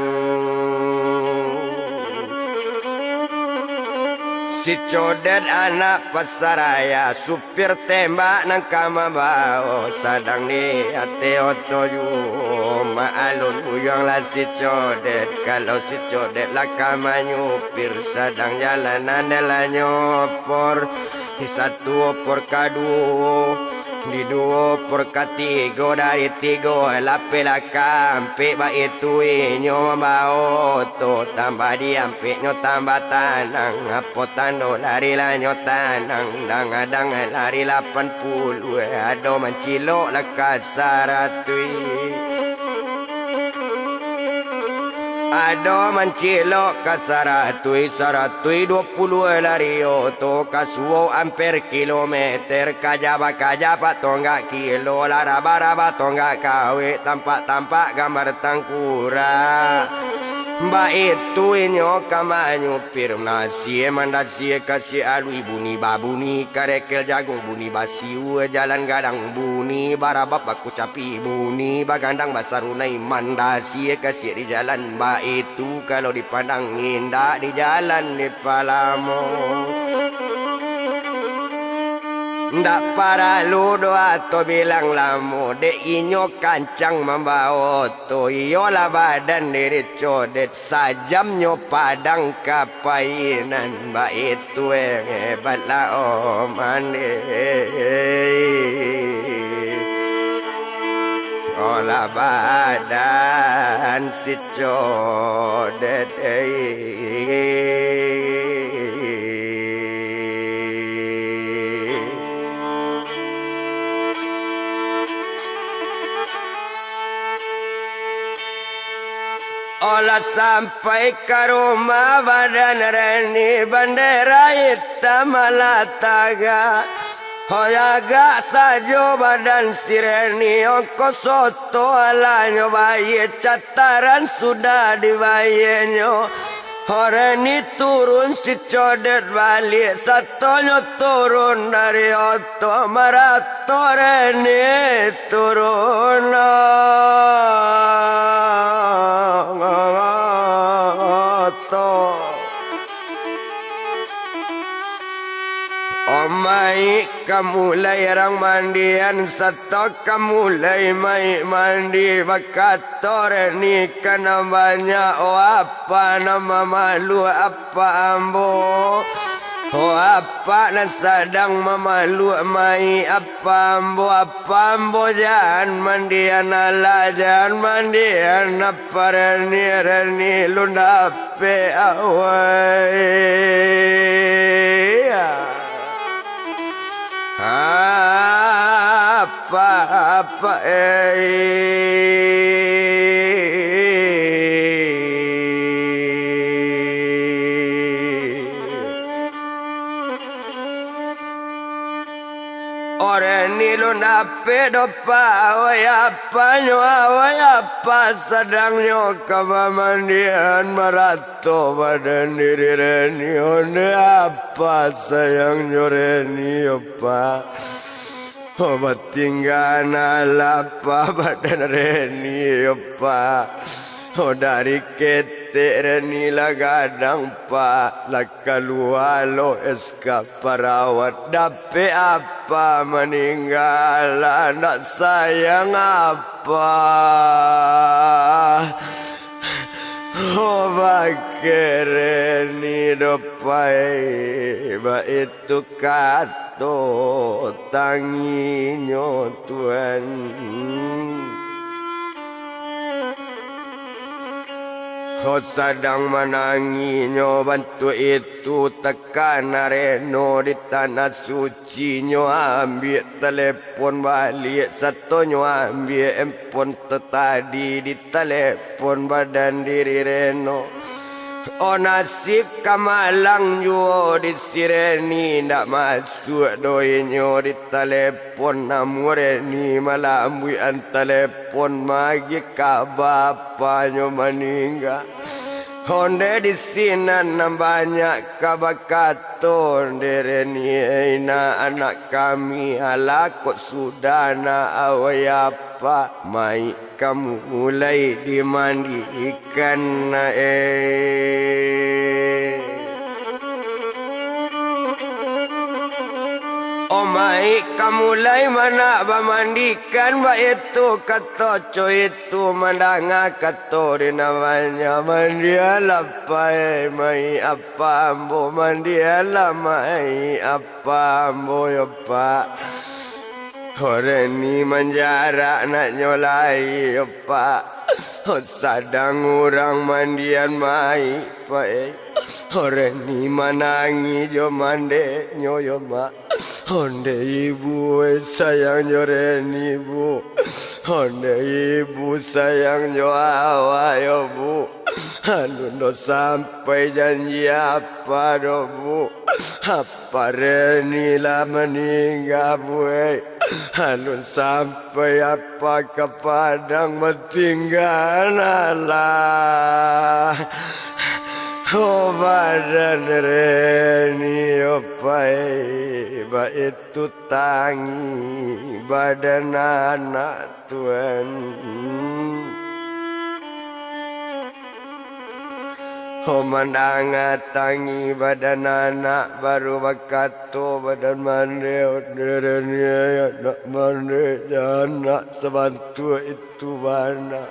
Si Codet anak Pasaraya, supir tembak nan ka mambao, sadang di ateh oto juo. Mak alun buyuanglah si Codet, kalau si Codet lah ka manyupir, sadang jalanan dek lah nyo opor. Di satu opor kaduo, di duo opor katigo, dari tigo lapeh lah ka ampek, baitu inyo mambao oto, tambah di ampeknyo tambah tanang. Apo tando lari lah nyo tanang, danga-danga lari lapan puluah, ado mancilok lah ka saratuih. Ado mancilok ka saratuih, saratuih duo puluah lari oto, ka suok amper kilometer, kaja bakaja pak tonggak kilo, lah raba-raba tonggak kawek, tampak-tampak gambar tangkurak. Baitu inyo ka manyupir, mandasie-mandasie ka si alui, bunyi babunyi karekel jagung, bunyi basiua jalan gadang, bunyi barabab bakucapi, bunyi bagandang basarunai, mandasie kasiak di jalan, baitu kalau dipandang, indak di jalan dipalamo. Ndak paralu doh ato bilang lamo, dek inyo kancang mambao oto, iyolah badan diri Codet, sajamnyo Padang ka Painan, baitu hebatlah Om Andi. Olah badan si Codet. Olah sampai ka rumah badan Reni, bandera itam alah tagak. Hoi, agak sajo badan si Reni, ongkos oto alah nyo bayia, cataran sudah dibayianyo. Hoi, Reni turun, si Codet baliak, satonyo turun dari oto, marato Reni turun oto. Omaik ka mulai rang mandian, sato ka mulai maik mandi, bakato Reni ka nan banyak, o apa nan mamalu apa ambo. Oh, apak nan sadang mamaluak mai, apa ambo, apa ambo, jan mandian alah, jan mandian apa reni, reni lun dapek awai. Apa, apa, eh. Oreni lun dapek doh, Pak, awai apanyo, awai apa sadangnyo ka bamandian, marato badan diri reni, onde apa sayangnyo reni, yo Pak. Oh, batinggaan alah, Pak, badan reni, yo Pak. Oh, dari ketek reni lah gadang, Pak, lah kalua lo es ka parawat. Dapek apa maningga, lah ndak sayang apa. Oh, bakeh reni doh, Pak, baitu kato tanginyo, Tuan. Oh, sadang mananginyo bantuak itu, takana reno di tanah suci, nyo ambiak talepon baliak, sato nyo ambiak empon tu tadi, ditalepon badan diri reno. Oh, nasib ka malang juo di si reni, ndak masuak doh inyo ditalepon, namuah reni malambuikan talepon, magiah kaba apanyo maningga. Onde di sinan nan banyak ka bakato, onde reni, eh, nak anak kami, alah kok sudah nak awai apa, mayik ka mulai dimandikan, nak, eh. Oh, mayik ka mulai manak bamandikan, baitu kato co itu, mandanga kato di nan banyak, mandialah, Pak, eh, mayik apa ambo, mandialah mayik apa ambo, yo Pak. Oh, reni manjarak naknyo lai, yo Pak. Oh, sadang urang mandian mayik, Pak, eh. Oh, reni manangih jo mandeknyo, yo Mak. Onde ibu, eh, sayangnyo reni, Bu. Onde ibu sayangnyo awak, yo Bu. Alun doh sampai janji apa doh, Bu. Apa reni lah maningga, Bu, eh. Alun sampai apa ka Padang, batinggaan alah. Oh, badan reni, oh, Pak, eh, baitu tangi badan anak, Tuan. Oh, mandanga tangi badan anak, baru bakato badan mandeh, "Onde reni, anak mandeh, jan nak sabantuak itu bana.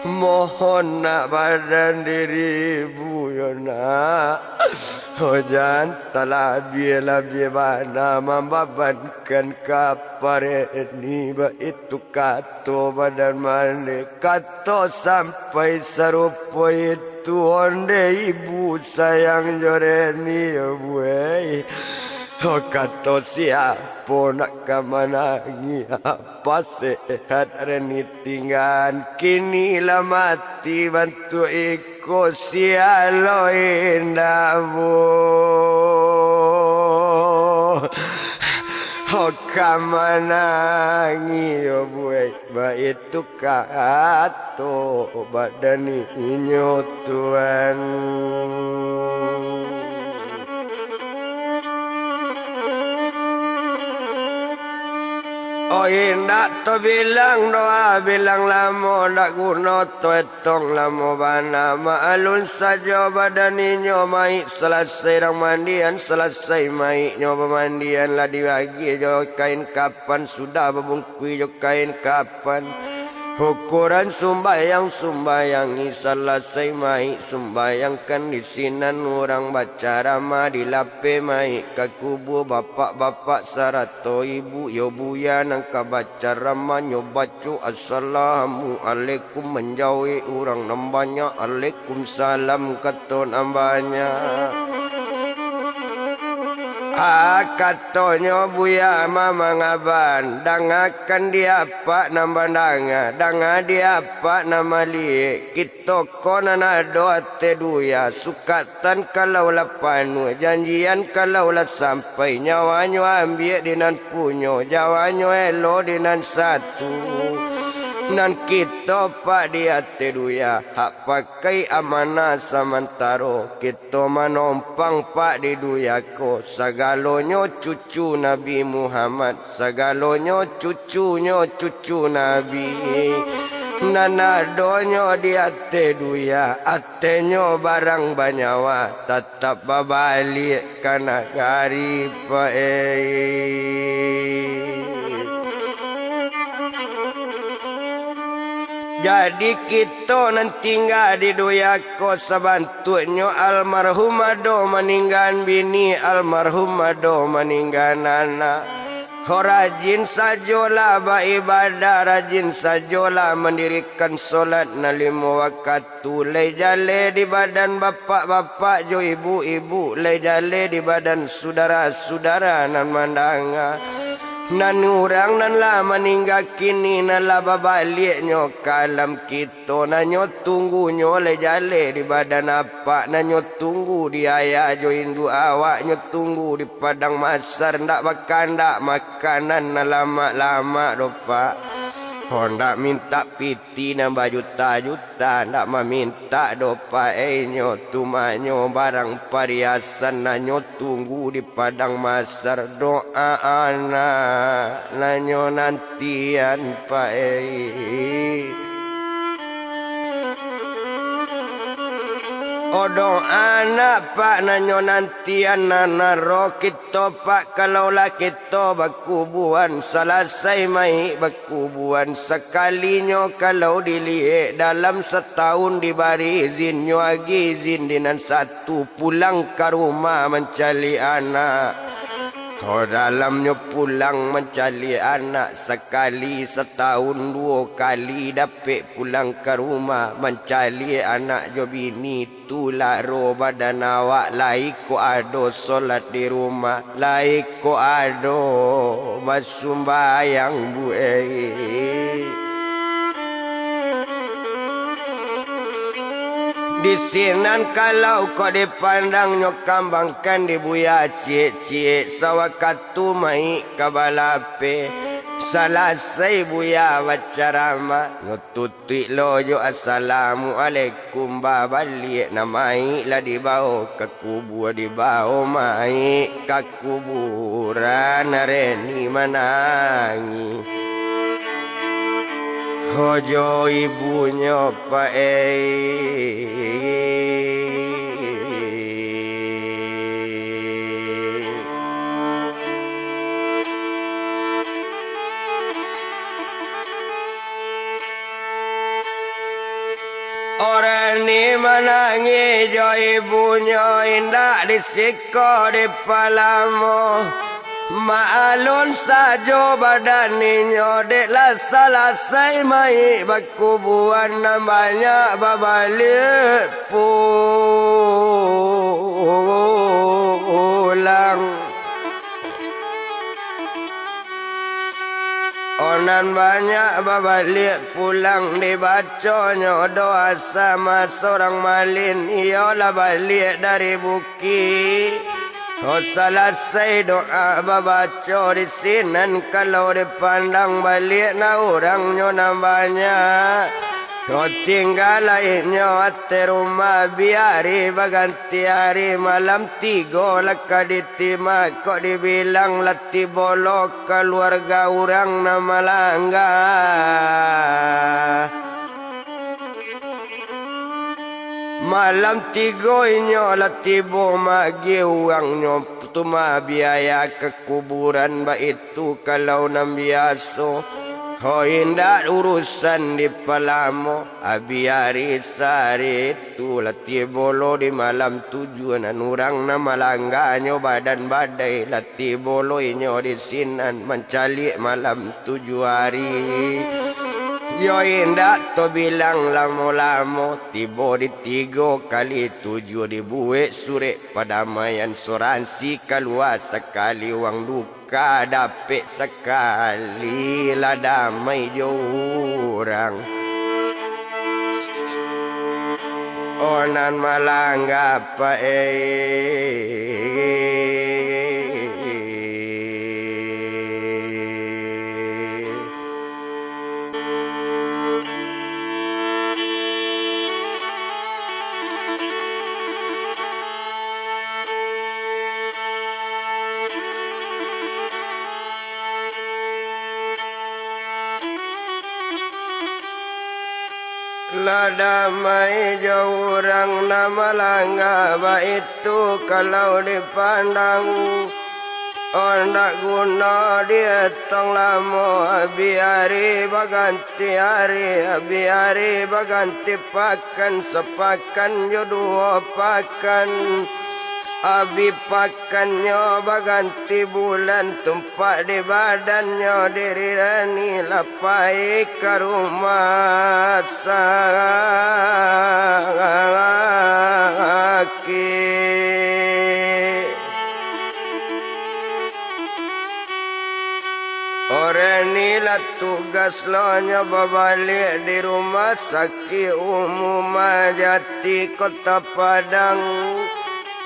Mohon nak badan diri ibu, yo nak. Oh, jan talabiah-labiah bana mambabankan ka apa reni," baitu kato badan mandeh. Kato sampai sarupo itu, onde ibu sayang jo reni, yo Bu, eh. Oh, kato siapo nak ka manangih, apa sehat reni tinggaan, kini lah mati bantuak iko, sia lo indak, Bu. Oh, ka manangih, yo Bu, eh. Baitu kato badan inyo, Tuan. Oh, indak tabilang doh, bilang lamo ndak guno, taetong lamo bana. Maklum sajo badan inyo, mayik salasai urang mandian, salasai mayiknyo bamandian, lah dibagi jo kain kapan, sudah babungkuih jo kain kapan. Ukuran sumbayang, sumbayangi salasai mayik, sumbayangkan di sinan urang bacaramah, dilapeh mayik ka kubua bapak-bapak sarato ibu, yo buya nan ka bacaramah nyo baco, "Assalamualaikum," manjawek urang nan banyak, "Alaikumsalam," kato nan banyak. Ah, katonyo buya mamang aban, dangakan di apak nan mandanga, danga di apak nan maliek. Kito ko nan ado ateh duya, sukatan kalau lah panuah, janjian kalau lah sampai, nyawanyo ambiak di nan punyo, jawanyo elok di nan satu. Nan kito pak di ateh duya, hak pakai amanah samantaro. Kito manompang pak di duya ko, sagalonyo cucu Nabi Muhammad, sagalonyo cucunyo cucu Nabi. Nan adonyo di ateh duya, atehnyo barang banyawa, tatap babaliak ka nagari, Pak ei. Jadi kito nan tingga di duya ko sabantuaknyo almarhum ado maninggaan bini, almarhum ado maninggaan anak. Ho rajin sajolah baibadah, rajin sajolah mandirikan solat nan limo wakatu. Lai jaleh di badan bapak-bapak jo ibu-ibu, lai jaleh di badan sudara-sudara nan mandanga. Nan urang nan lah maningga kini, nan lah babaliaknyo ka alam kito, nan nyo tunggunyo lai jaleh di badan apak, nan nyo tunggu di ayah jo induak awak, nyo tunggu di padang masar, ndak bakandak makanan nan lamak-lamak doh, Pak. Ho ndak mintak piti nan bajuta-juta, ndak mamintak doh, Pak ei, nyo tumanyo barang pariasan, nan nyo tunggu di padang masar, doa anak nan nyo nantian, Pak ei. O doa anak, Pak, nan nyo nantian, nan aro kito, Pak, kalau lah kito bakubuan, salasai mayik bakubuan, sakalinyo kalau diliek, dalam satahun dibari izin, nyo agiah izin di nan satu pulang ka rumah mancaliak anak. Ho dalamnyo pulang mancaliak anak, sakali satahun duo kali dapek pulang ka rumah mancaliak anak jo bini. Tu laro badan awak, lai ko ado solat di rumah, lai ko ado basumbayang, Bu ei. Di sinan kalau kok dipandang, nyo kambangkan di buya ciek-ciek, sawakatu mayik ka balapeh, salasai buya bacaramah, nyo tutuik lo jo assalamualaikum, babaliak nan mayik lah dibao ka kubua, dibao mayik ka kuburan, reni manangih. Ho jo ibunyo, Pak ei. Urang ni manangih jo ibunyo, indak di siko dipalamo. Maalun sajo badan inyo, dek lah salasai mayik bakubuan, nan banyak babaliak pulang. Oh, nan banyak babaliak pulang, dibaconyo doa sama surang malin, iyo lah baliak dari bukik. Oh, salasai doa babaco di sinan, kalau dipandang baliak, nah, urangnyo nan banyak. Kok tingga lai nyo ateh rumah, biari baganti ari, malam tigo lah ka ditimak, kok dibilang lah tibo lo kaluarga urang nan malangga. Malam tigo inyo lah tibo maagiah urangnyo, tu mah biaya ka kuburan, baitu kalau nan biaso. Ho indak urusan dipalamo, abih ari sari tu lah tibo lo di malam tujuah nan urang nan malangganyo badan badai lah tibo lo inyo di sinan mancaliak malam tujuah ari. Yo indak tobilang lamo-lamo, tibo di tigo kali tujuah dibuek surek padamaian, soransi kalua sakali uang duka. Ka dapek sakali lah damai jo urang. Oh, nan malangga pae. Lah damai jo urang nan malangga, baitu kalau dipandang. Oh, ndak guno dietong lamo, abih ari baganti ari, abih ari baganti pakan, sapakan jo duo pakan. Abih pakannyo baganti bulan, tumpak di badannyo diri Reni lah pai ka rumah sakik. Reni lah tugas lo nyo babaliak di rumah sakik umum Jati Kota Padang.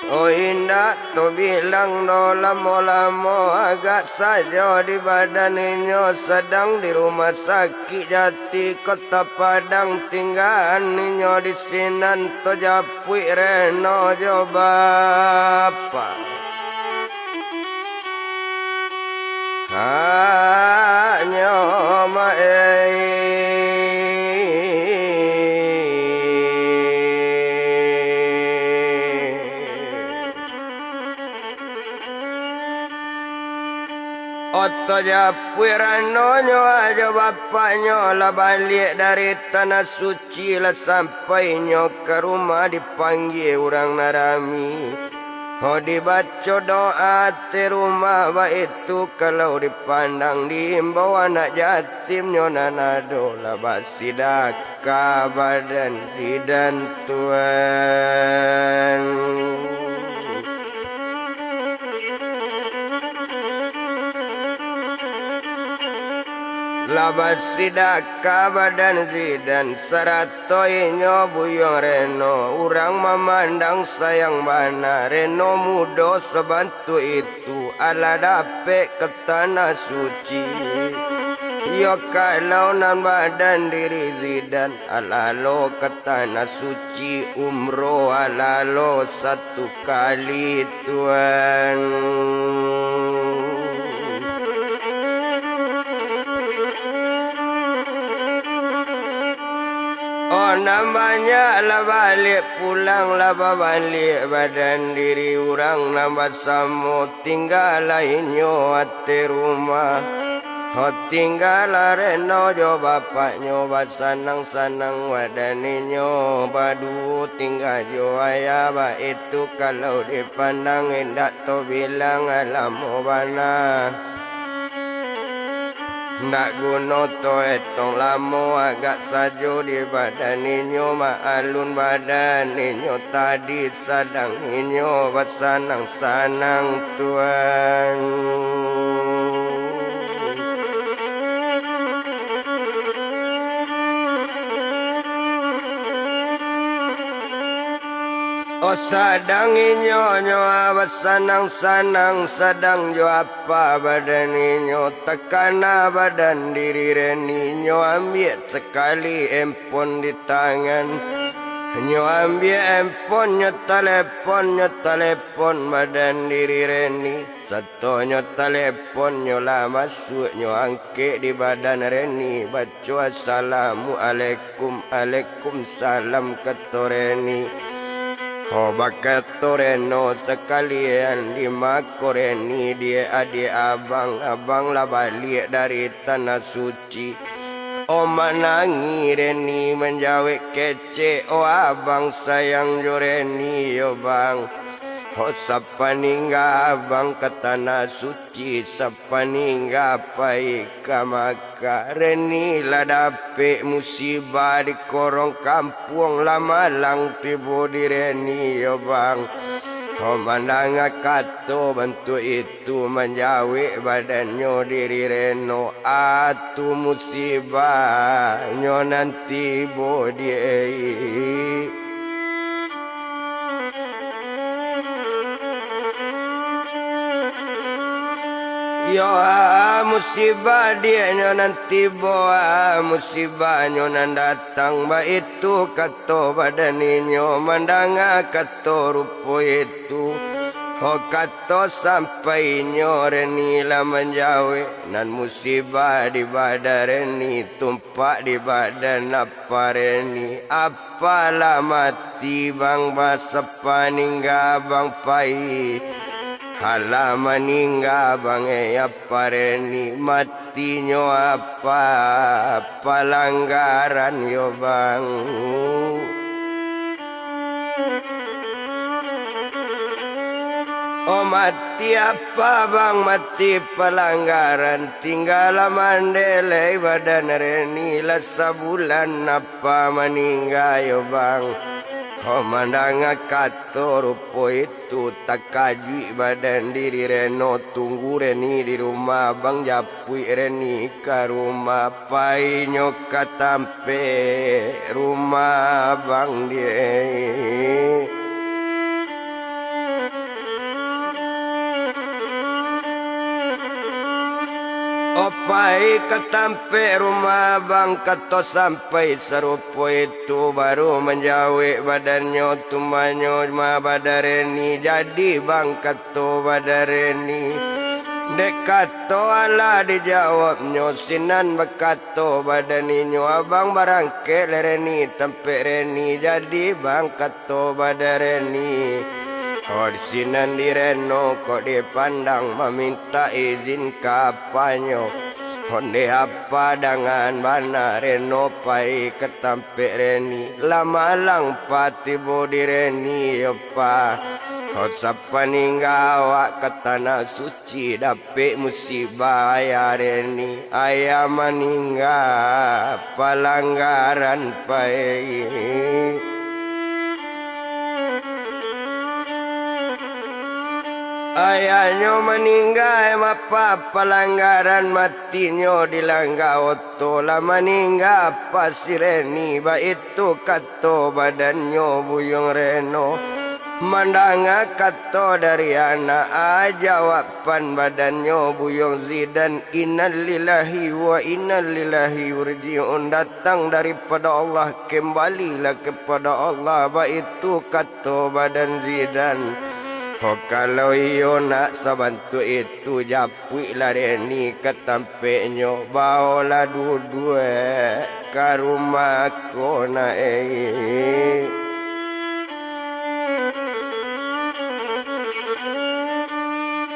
Oh, indak tobilang doh lamo-lamo, agak sajo di badan inyo sadang di rumah sakik Jati Kota Padang, tinggaan inyo di sinan tojapuik Reno jo bapak. Hanyo maeh. Oto japuik Reno nyo ajo bapaknyo lah baliak dari Tanah Suci, lah sampai nyo ka rumah dipanggia urang nan rami. Ho dibaco doa ateh rumah, baitu kalau dipandang diimbau anak jatim nyo nan ado lah basidak. Ka badan Zidan tuan. Lah basidak ka badan Zidan, sarato inyo buyuang Reno, urang mamandang sayang bana, Reno mudo sabantuak itu. Tu alah dapek ka Tanah Suci. Iyo kalau nan badan diri Zidan, alah lo ka Tanah Suci umroh, alah lo satu kali tuan. Oh, nan banyak lah baliak pulang, lah babaliak badan diri urang nan basamo. Tinggalah inyo ateh rumah. Ho, tinggalah Reno jo bapaknyo, basanang-sanang badan inyo baduo, tingga jo ayah, baitu kalau dipandang indak tobilang lamo bana. Ndak guno to etong lamo, agak sajo di badan inyo, maalun badan inyo tadi sadang inyo basanang-sanang tuan. Oh, sadang inyo nyo basanang-sanang, sadang jo apa badan inyo, takana badan diri Reni, nyo ambiak sakali empon di tangan. Nyo ambiak empon, nyo talepon, nyo talepon badan diri Reni. Sato nyo talepon, nyo lah masuak, nyo angkek di badan Reni, baco, "Assalamualaikum." "Alaikumsalam," kato Reni. Ho bakato Reno sakalian, di ma ko Reni, diak adiak abang, abang lah baliak dari Tanah Suci. O manangih Reni manjawek kecek, o abang sayang jo Reni yo bang. Ho sapaningga abang ka Tanah Suci, sapaningga pai ka Makkah. Reni lah dapek musibah di korong kampuang, lah malang tibo di Reni yo bang. Ho mandanga kato bantuak itu, manjawek badannyo diri Reno, a tu musibah nyo nan tibo di Yo, ah, musibah diaknyo nan tibo, ah, musibahnyo nan datang, baitu kato badan inyo, mandanga kato rupo itu. Ho kato sampai inyo, Reni lah manjawek, nan musibah di badan Reni, tumpak di badan apa Reni, apa lah mati bang, ba sapaningga bang pai. Alah maningga bang, eh, apa Reni, matinyo apa, palanggaran yo bang. Oh, mati apa bang, mati palanggaran, tingga lah mandelai badan Reni, lah sabulan apa maningga yo bang. Oh, mandanga kato rupo itu, takajuik badan diri Reno, tunggu Reni di rumah bang, japuik Reni ka rumah, painyo ka tampek rumah bang diak. Opai ka tampek rumah bang, kato sampai sarupo itu, baru manjawek badannyo, tumanyo ma badan Reni, jadi bang kato badan Reni. Dek kato alah dijawabnyo, sinan bakato badan inyo, abang barangkek lai Reni, tampek Reni, jadi bang kato badan Reni. Oh, di sinan di Reno kok dipandang, mamintak izin ka apanyo. Ondeh apa dangan bana Reno pai ka tampek Reni, lah malang pa tibo di Reni yo pa. Oh, sapaningga awak ka Tanah Suci, dapek musibah ayah Reni, ayah maningga palanggaran pai. Ayahnyo maningga, eh, mapa palanggaran, matinyo dilangga oto, lah maningga apa si Reni, baitu kato badannyo Buyuang Reno. Mandanga kato dari anak, a jawaban badannyo Buyuang Zidan, innalillahi wa innalillahi raji'un, datang daripado Allah, kembalilah kepada Allah, baitu kato badan Zidan. Oh, kalau iyo nak sabantuak itu, japuiklah Reni ka tampeknyo, baolah duduak ka rumah ko nak, eh.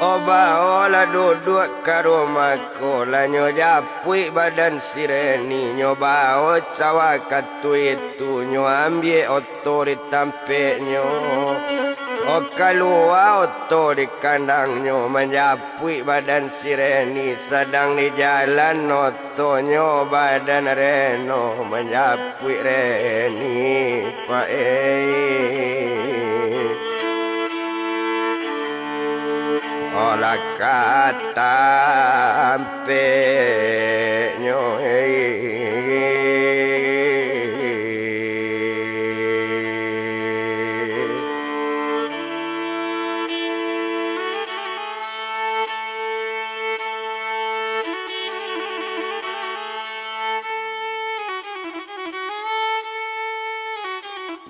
Oh, baolah duduak ka rumah ko, lah nyo japuik badan si Reni, nyo bao cawa katu itu, nyo ambiak oto di tampeknyo. Oh, kalua oto di kandangnyo, manjapuik badan si Reni, sadang di jalan otonyo, badan Reno manjapuik Reni, paik. Olah ka tampeknyo, eh.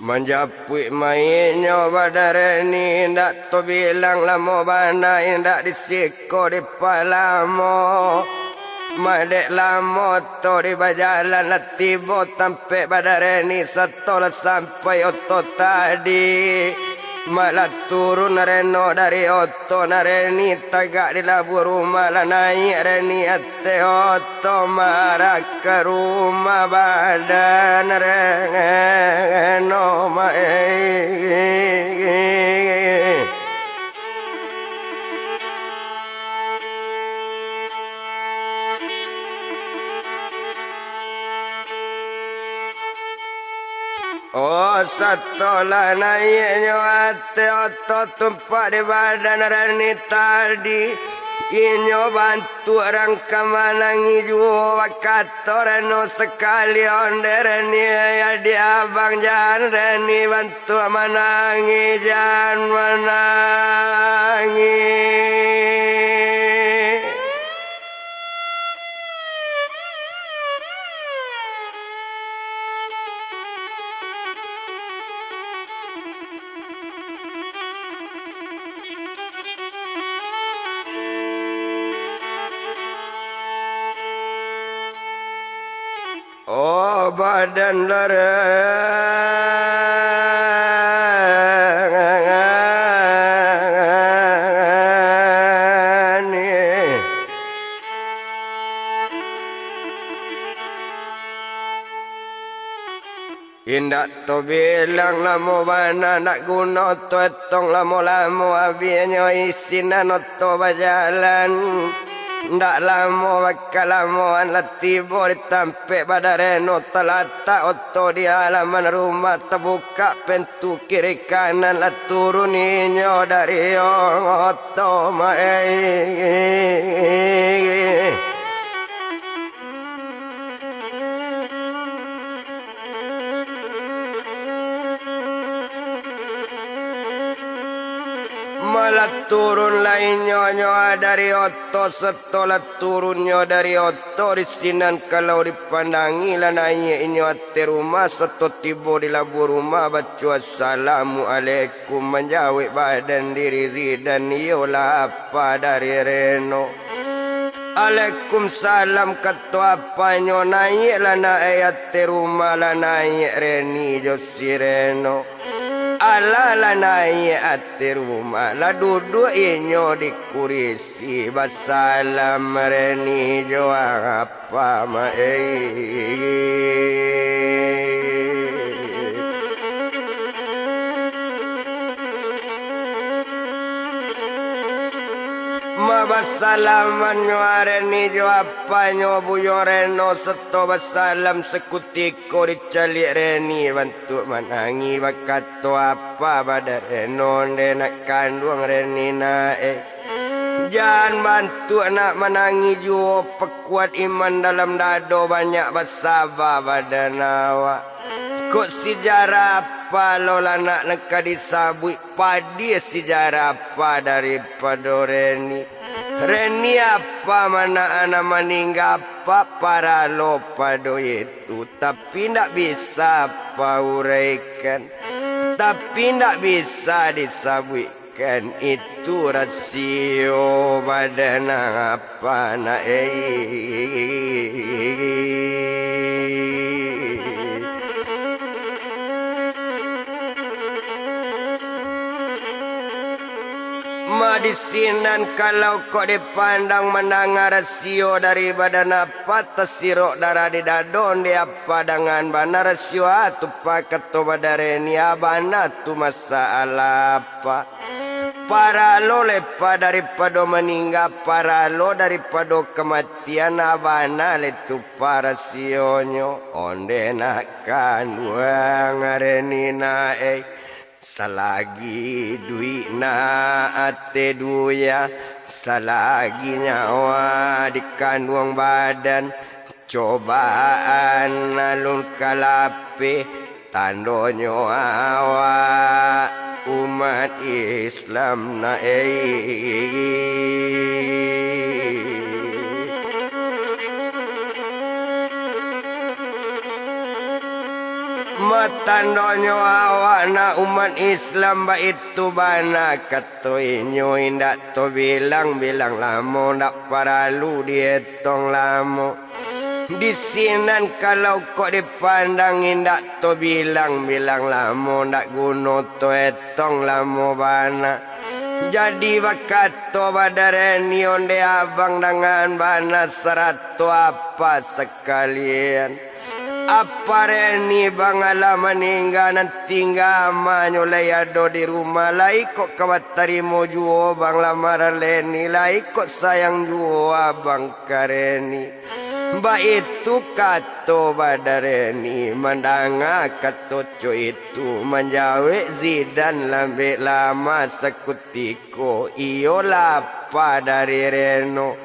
Manjapuik maiknyo badan Reni, indak tabilang lamo bana, indak di siko dipalamo. Madek lamo oto di bajalan, lah tibo tampek badan Reni, sato lah sampai oto tadi. Malah turun Reno dari oto, nak Reni tagak di labuah rumah, lah naiak Reni ateh oto, marah ka rumah badan Reno, mak eh. Oh, sato lah naiaknyo ateh oto tumpak di badan Reni tadi, inyo bantuak rang ka manangih juo, bakato Reno sakali, ondeh Reni, adiak abang, jan Reni bantuak manangih, jan manangih. Oh, badan larang eh. Indak tobilang lamo bana, ndak guno toetong lamo-lamo, abihnyo isinan oto bajalan. Ndak lamo bakalamoan lah tibo di tampek badan Reno talatak oto di alaman rumah, tabukak pintu kiri kanan lah turun inyo dari oto, mak eh. Malah turun lah inyo nyo dari oto, setelah turunnyo dari oto di sinan kalau dipandangi lah naiak inyo ateh rumah, sato tibo di labuah rumah baco assalamualaikum, manjawek badan diri Zidan, iyolah apa dari Reno. Alaikumsalam, kato apanyo, naiaklah nak eh ateh rumah, lah naiak Reni jo si Reno. Alah lah naiak ateh rumah, lah duduak inyo di kurisi, basalam Reni jo apa, mak eh. Mabasalamannyo Reni jo apanyo, Buyo Reno, seto basalam, sakutiko dicaliak Reni bantuak manangih, bakato apa badan Reno, ondeh nak kanduang Reni nak eh. Jan bantuak nak manangih juo, pakuat iman dalam dado, banyak basaba badan awak. Kok sijarah apa lo lah nak nan ka disabuik, padiah sijarah apa daripado Reni. Reni apa mana anak maningga, apa paralo pado itu, tapi ndak bisa apa uraikan, tapi ndak bisa disabuik. Kan itu rasio badan apa nak eh. Ma di sinan kalau kok dipandang mandanga rasio dari badan apa, tasirok darah di dado, ondeh apa dangan bana rasio atu, pakato badan Reni, bana tu masalah apa. Paralo lepa daripado maningga, paralo daripado kamatian, bana le tu parasionyo. Ondeh nak kanduang Reni nak eh, salagi duik nak ateh duya, salagi nyawa di kanduang badan, cobaan alun ka lapeh, tandonyo awak umat Islam nak eh. Ma tandonyo awak nak umat Islam baitu bana, kato inyo, indak tobilang-bilang lamo, ndak paralu dietong lamo. Di sinan kalau kok dipandang, indak tobilang-bilang lamo, ndak guno toetong lamo bana. Jadi bakato badan Reni, onde abang dangan bana sarato apa sakalian. Apa Reni bang alah maningga, nan tingga amanyo lai ado di rumah, lai kok ka batarimo juo bang lamaran Reni, lai kok sayang juo abang ka Reni. Baitu kato badan Reni, mandanga kato co itu, manjawek Zidan lambek lama sakutiko, iyolah apa dari Reno.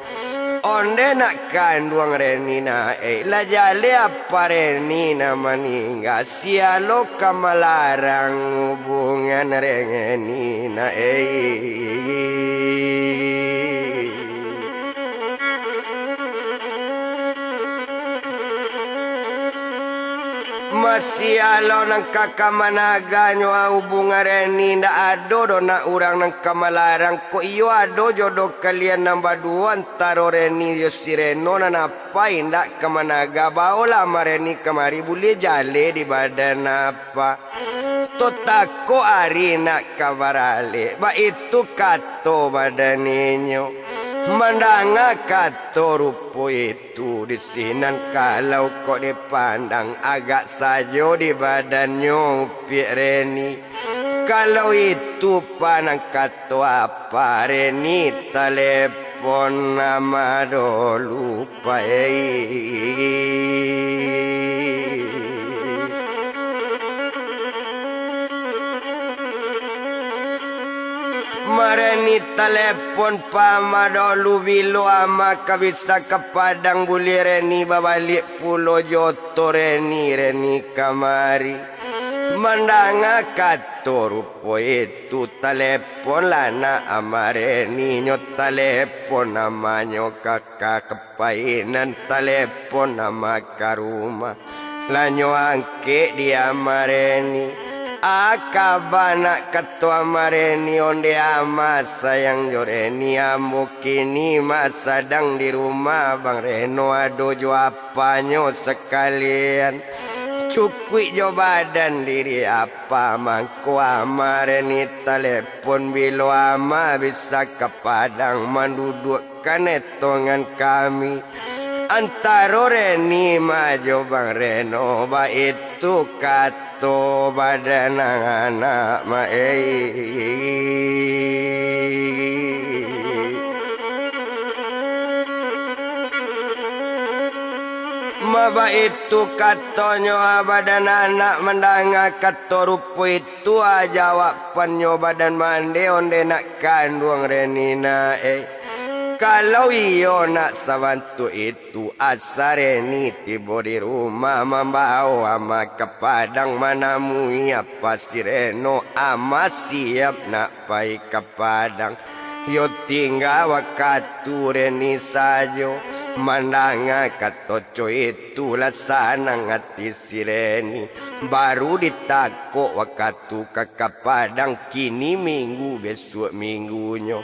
Onde nak kanduang Reni na, eh, lah jaleh apa Reni na maningga, sialo ka malarang hubungan Reni na, eh. Masialo nan ka ka managanyo hubungan Reni, ndak ado doh nak urang nan ka malarang. Kok iyo ado jodoh kalian nan baduo antaro Reni jo si Reno, nan apa indak ka managa, baolah ama Reni kamari, buliah jaleh di badan apa. Totako ari nak ka baralek, baitu kato badan inyo. Mandanga kato rupo itu, di sinan kalau kok dipandang, agak sajo di badannyo upiak Reni. Kalau itu panang kato apa Reni, talepon ama dolu. Pai. Mareni talepon pa ama dolu, bilo ama ka bisa ka Padang, buliah Reni babaliak pulo jo oto Reni, Reni kamari. Mandanga kato rupo itu, talepon lah nak ama Reni, nyo talepon amanyo ka ka Kapainan, talepon ama ka rumah. Lah nyo angkek di ama Reni. A kaba nak, kato ama Reni, onde ama sayang jo Reni, ambo kini ma sadang di rumah, Bang Reno ado jo apanyo sakalian. Cukuik jo badan diri apa, mangko ama Reni talepon, bilo ama bisa ka Padang manduduak kan etongan kami. Antaro Reni ma jo Bang Reno, baitu kato badan anak ma, ei. Ma baitu katonyo, a badan anak mandanga kato rupo itu, a jawabannyo badan mande, onde nak kanduang Reni na, ei. Kalau iyo nak sabantuak itu, asa Reni tibo di rumah, mambao ama ka Padang manamui apa si Reno, ama siap nak pai ka Padang. Yo tingga wakatu Reni sajo. Mandanga kato co itu, lah sanang ati si Reni. Baru ditakok wakatu ka ka Padang, kini minggu, besuak minggunyo.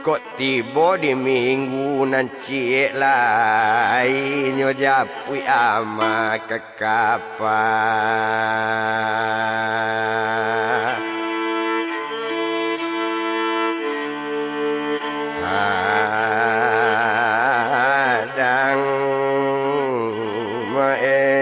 Kok tibo di minggu nan ciek lai, nyo japuik ama ka kapa. Padang ma, ei.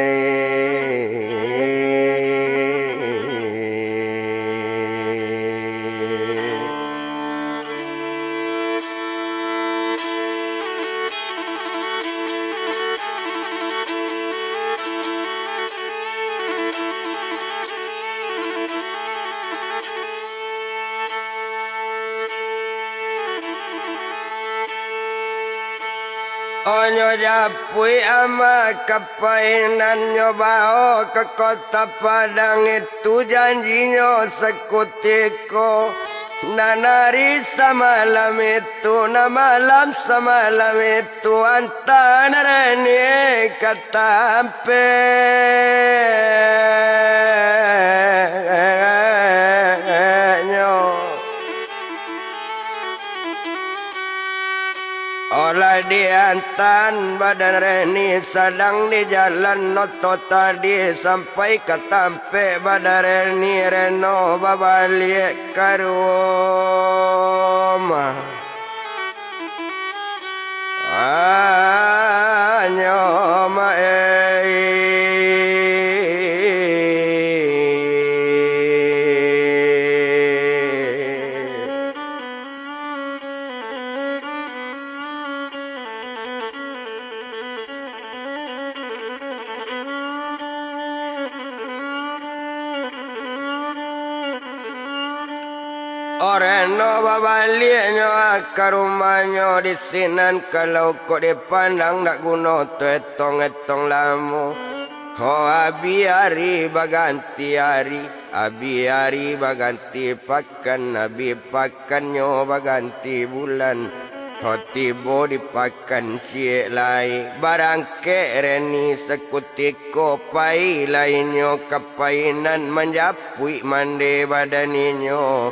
Onyo japuik ama ka Painan, nyo bao ka Kota Padang, itu janjinyo sakutiko. Nan ari samalam itu, nan malam samalam itu, antaro Reni ka tampeknyo. Olah diantan badan Reni sadang di jalan oto tadi sampai ka tampek badan Reni, Reno babaliak ka rumah. Anyo ma ei. Oreno babaliaknyo ka rumahnyo di sinan, kalau kok dipandang dak guno tu etong-etong lamo. Ho, abih ari baganti ari, abih ari baganti pakan, abih pakannyo baganti bulan. Ho, tibo di pakan ciek lai, barangkek Reni sakutiko, pai lai inyo ka painan, manjapuik mande badan inyo.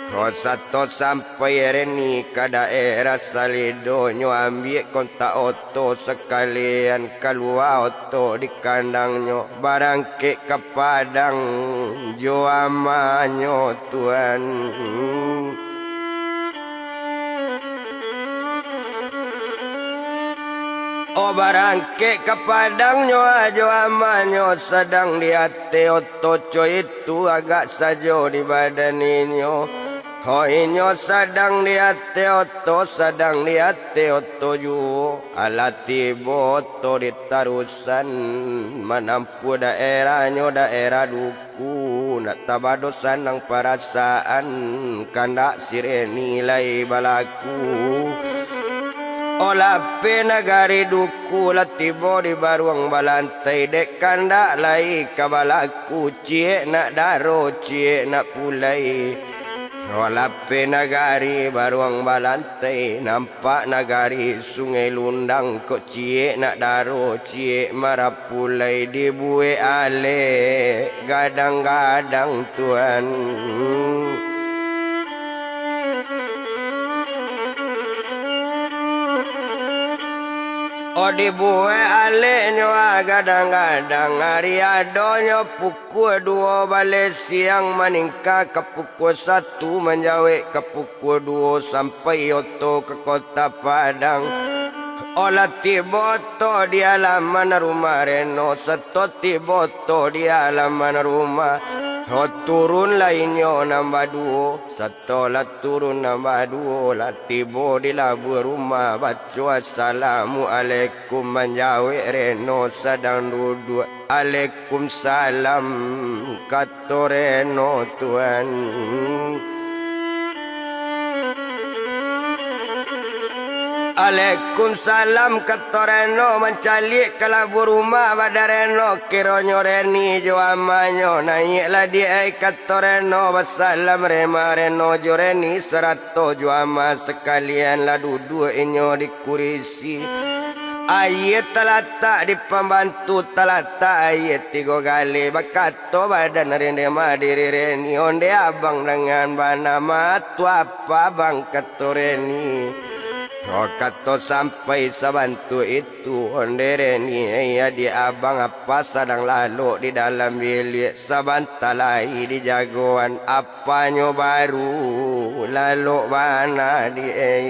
Ho, sato sampai Reni ka daerah Salido, nyo ambiak kontak oto sakalian, kalua oto di kandangnyo, barangkek ka Padang jo amanyo, Tuan. Oh, barangkek ka Padang nyo jo amanyo, sadang di ateh oto co itu, agak sajo di badan inyo. Ho, inyo sadang di ateh oto, sadang di ateh oto juo. Alah tibo oto di tarusan, manampuah daerahnyo daerah Duku. Ndak tabado sanang parasaan, kandak si Reni lai balaku. Oh, lapeh nagari Duku, lah tibo di baruang balantai, dek kandak lai ka balaku, ciek nak daro, ciek nak pulai. Oh, lapeh nagari baruang balantai, nampak nagari Sungai Lundang, kok ciek nak daro, ciek marapulai, dibuek alek gadang-gadang, Tuan. Oh, dibuek aleknyo, ah, gadang-gadang, ari adonyo pukua duo baleh siang maningka ka pukua satu, manjawek ka pukua duo, sampai oto ka Kota Padang. Olah tibo oto di alaman rumah Reno, sato tibo oto di alaman rumah, ho, turun lai inyo nan baduo. Sato lah turun nan baduo, lah tibo di labuah rumah, baco assalamualaikum, manjawek Reno sadang duduak. Alaikumsalam, kato Reno, Tuan. Alaikumsalam, kato Reno, mancaliak ka labuah rumah badan Reno, kironyo Reni jo amanyo. Naiaklah di ai, kato Reno, basalam rema Reno jo Reni, sarato jo ama sakalian lah duduak inyo di kurisi. Aia talatak di pambantu, talatak aia tigo galeh, bakato badan Reni, madiri Reni, onde abang dangan bana, ma tu apa abang, kato Reni. Oh, kato sampai sabantuk itu, onde Reni, ai adiak abang, apa sadang lalok di dalam biliak, sabanta lai dijagoan, apanyo baru lalok bana di ai.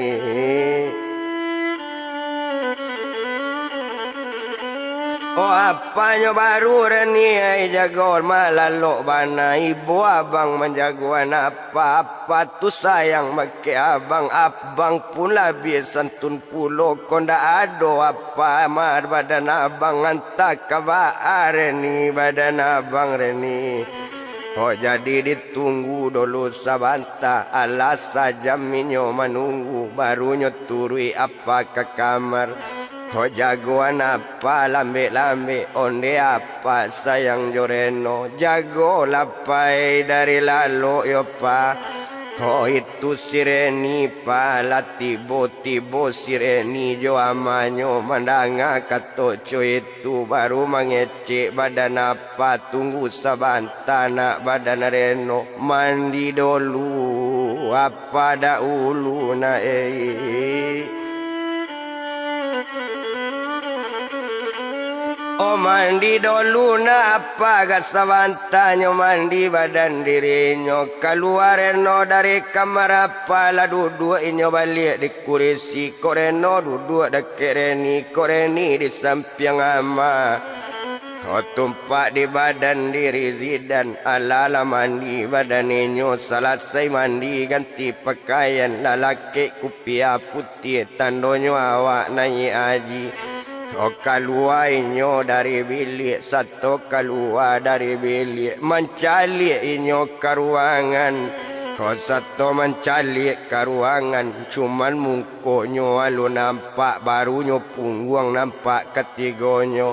Oh, apanyo baru Reni ai, jago ma lalok bana, ibo abang manjagoan apa, apa tu sayang bakeh abang, abang pun labiah santun pulo, kok ndak ado apa ma badan abang, antah ka baa Reni badan abang Reni. Kok jadi ditunggu dulu sabanta, alah sajam inyo manunggu, baru nyo turuik apa ka kamar. Ho, jagoan apa lambek-lambek, onde apa sayang jo Reno, jagolah pai dari lalok yo, Pa. Ho, itu si Reni, Pa, lah tibo-tibo si Reni jo amanyo mandanga kato co itu, baru mangecek badan apa, tunggu sabanta nak badan Reno, mandi dulu, apa daulu nak, eh. Mandi dolu nak apa, agak sabantanyo mandi badan dirinyo. Kalua Reno dari kamar apa, lah duduak inyo baliak di kurisi. Kok Reno duduak dakek Reni, kok Reni di sampiang ama. Ho tumpak di badan diri Zidan, alah lah mandi badan inyo, salasai mandi ganti pakaian, lah lakek kupiah putiah, tandonyo awak naiak haji. Ho kalua inyo dari biliak, sato kalua dari biliak, mancaliak inyo ka ruangan. Ho sato mancaliak ka ruangan, cuman mung- Konyo alun nampak, barunyo pungguang nampak katigonyo.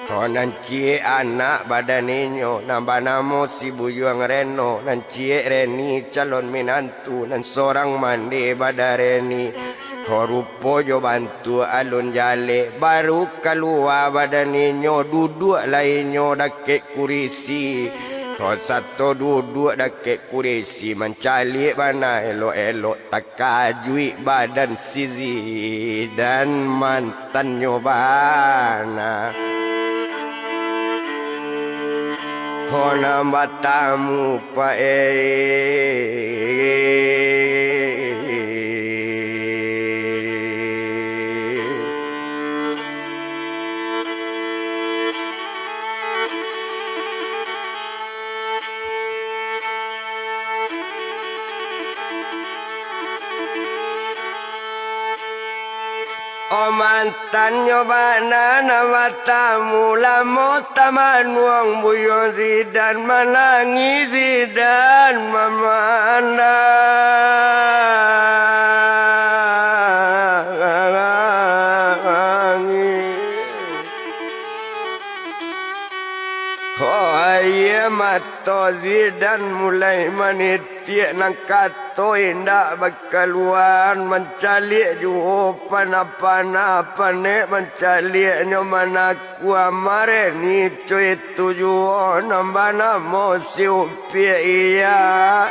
Ho nan ciek anak badan inyo, nan banamo si Buyuang Reno, nan ciek Reni calon minantu, nan sorang mande badan Reni. Ho rupo jo bantuak alun jaleh, baru kalua badan inyo, duduak lah inyo dakek kurisi. Ho sato duduak dakek kurisi, mancaliak bana elok-elok. Takajuik badan si Zidan mantannyo bana. Ho nan batamu, Pak, eh. O mantannyo bana nan batamu, lamo tamanuang Buyuang Zidan, manangih Zidan mamandang. Ho aia mato Zidan mulai manitiak, nan kato indak bakaluaan, mancaliak juo panah-panah, panek mancaliaknyo manakua mareni. Co itu juo nan banamo si Upiak, iya.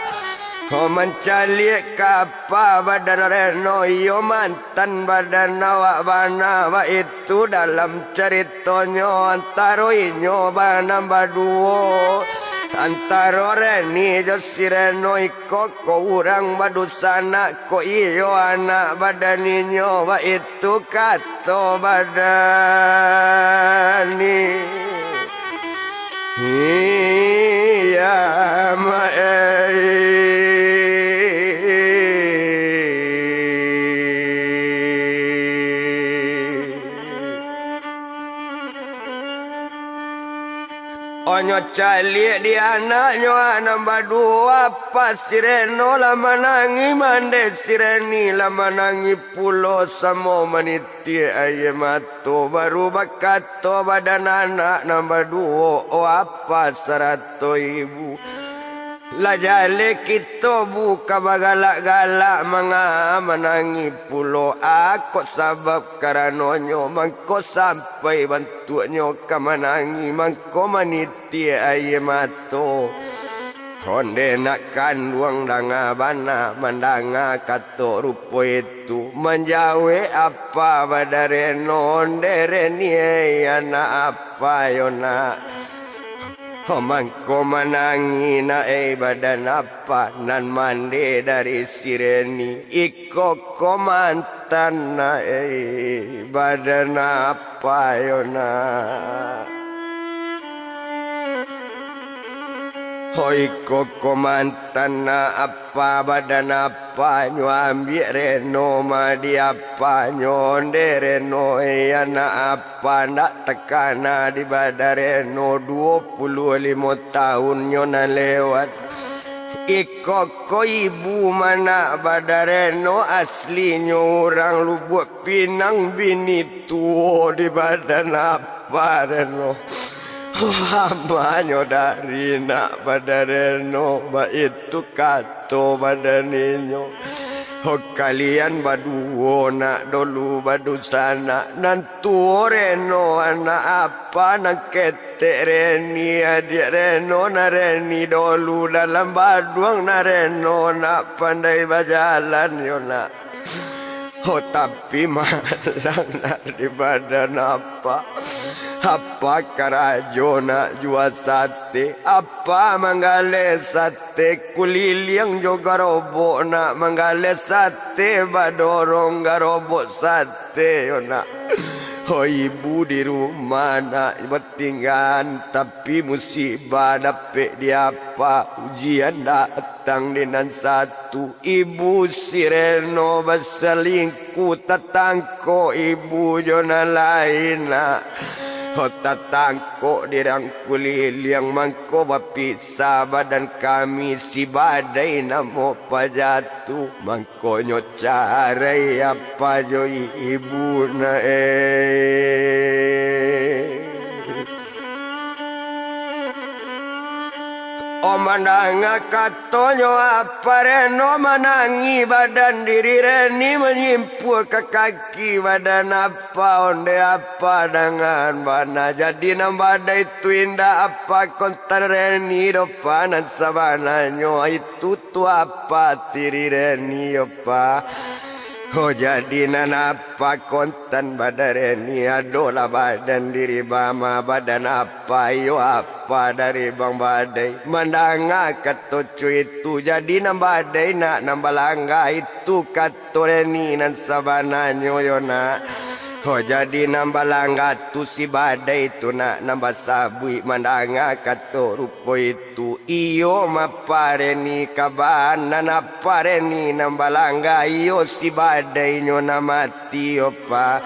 Ho mancaliak ka apa badan Reno, iyo man- tan badan awak bana, baitu dalam caritonyo antaro inyo bana baduo, antaro Reni jo si Reno. Iko ko urang badusanak, ko iyo anak badan inyo, baitu kato badan i-, Iya, ma-, eh. Onyo caliak di anaknyo nan baduo, apa si Reno lah manangih, mande si Reni lah manangih pulo, samo manitiak aia mato. Tu baru bakato badan anak nan baduo, "O apa sarato ibu, lah jaleh kito bu ka bagalak-galak, manga manangih pulo? A kok sabab karanonyo mangko sampai bantuaknyo ka manangih, mangko manitiak aia mato?" Ondeh nak kanduang danga bana mandanga kato rupo itu, manjawek apa badan Reno, ondeh Reni, ei, anak apa yo nak? Mangko manangih nak, ei, badan apa nan mande dari si Reni? Iko ko mantan nak, ei, badan apa yo nak? Hoi koko mantan nak apa, badan apa nyo ambiak Reno ma di apa nyo, ondeh Reno, eh, anak apa ndak takana di badan Reno, duo puluah limo tahun nyo nan lewat. Iko ko ibu manak badan Reno, aslinyo urang Lubuak Pinang, bini tuo di badan apa Reno. Amanyo dari nak badan Reno, baitu kato badan inyo. Ho kalian baduo nak dolu badusanak, nan tuo Reno anak apa, nan ketek Reni adiak Reno, nan Reni dolu dalam baduang, nan Reno nak pandai bajalan yo nak. Oh, tapi malang nak di badan apa? Apa karajo nak jua sate? Apa manggaleh sate? Kuliliang jo garobok nak manggaleh sate, badorong garobok sate yo nak. Oh, ibu di rumah nak batinggaan, tapi musibah dapek di apa? Ujian datang di nan satu. Ibu si Reno basalingkuh, tatangkok ibu jo nan lain nak. Oh, tatangkok dirang kuliliang, mangko bapisah badan kami si badai namo pajatuh. Mangkonyo carai apa jo ibu nak, eh. Oh, mandanga katonyo apa Reno manangih, badan diri Reni manyimpuah ka kaki, badan apa onde apa dangan bana. Jadi nan badai tu indak apa kontan Reni doh, pa, nan sabananyo itu tu apa tiri Reni yo, pa. Oh, jadi nan apa kontan badan Reni, adolah badan diri bama, badan apa iyo apa dari bang badai. Mandanga kato co itu, jadi nan badai nak nan balangga itu kato Reni nan sabananyo yo nak. Oh, jadi nan balangga tu si badai tu nak nan basabuik, mandanga kato rupo itu. Tu iyo mapa Reni kaban, nan apa Reni nan balangga, iyo si badai nyo nan mati yo, pa.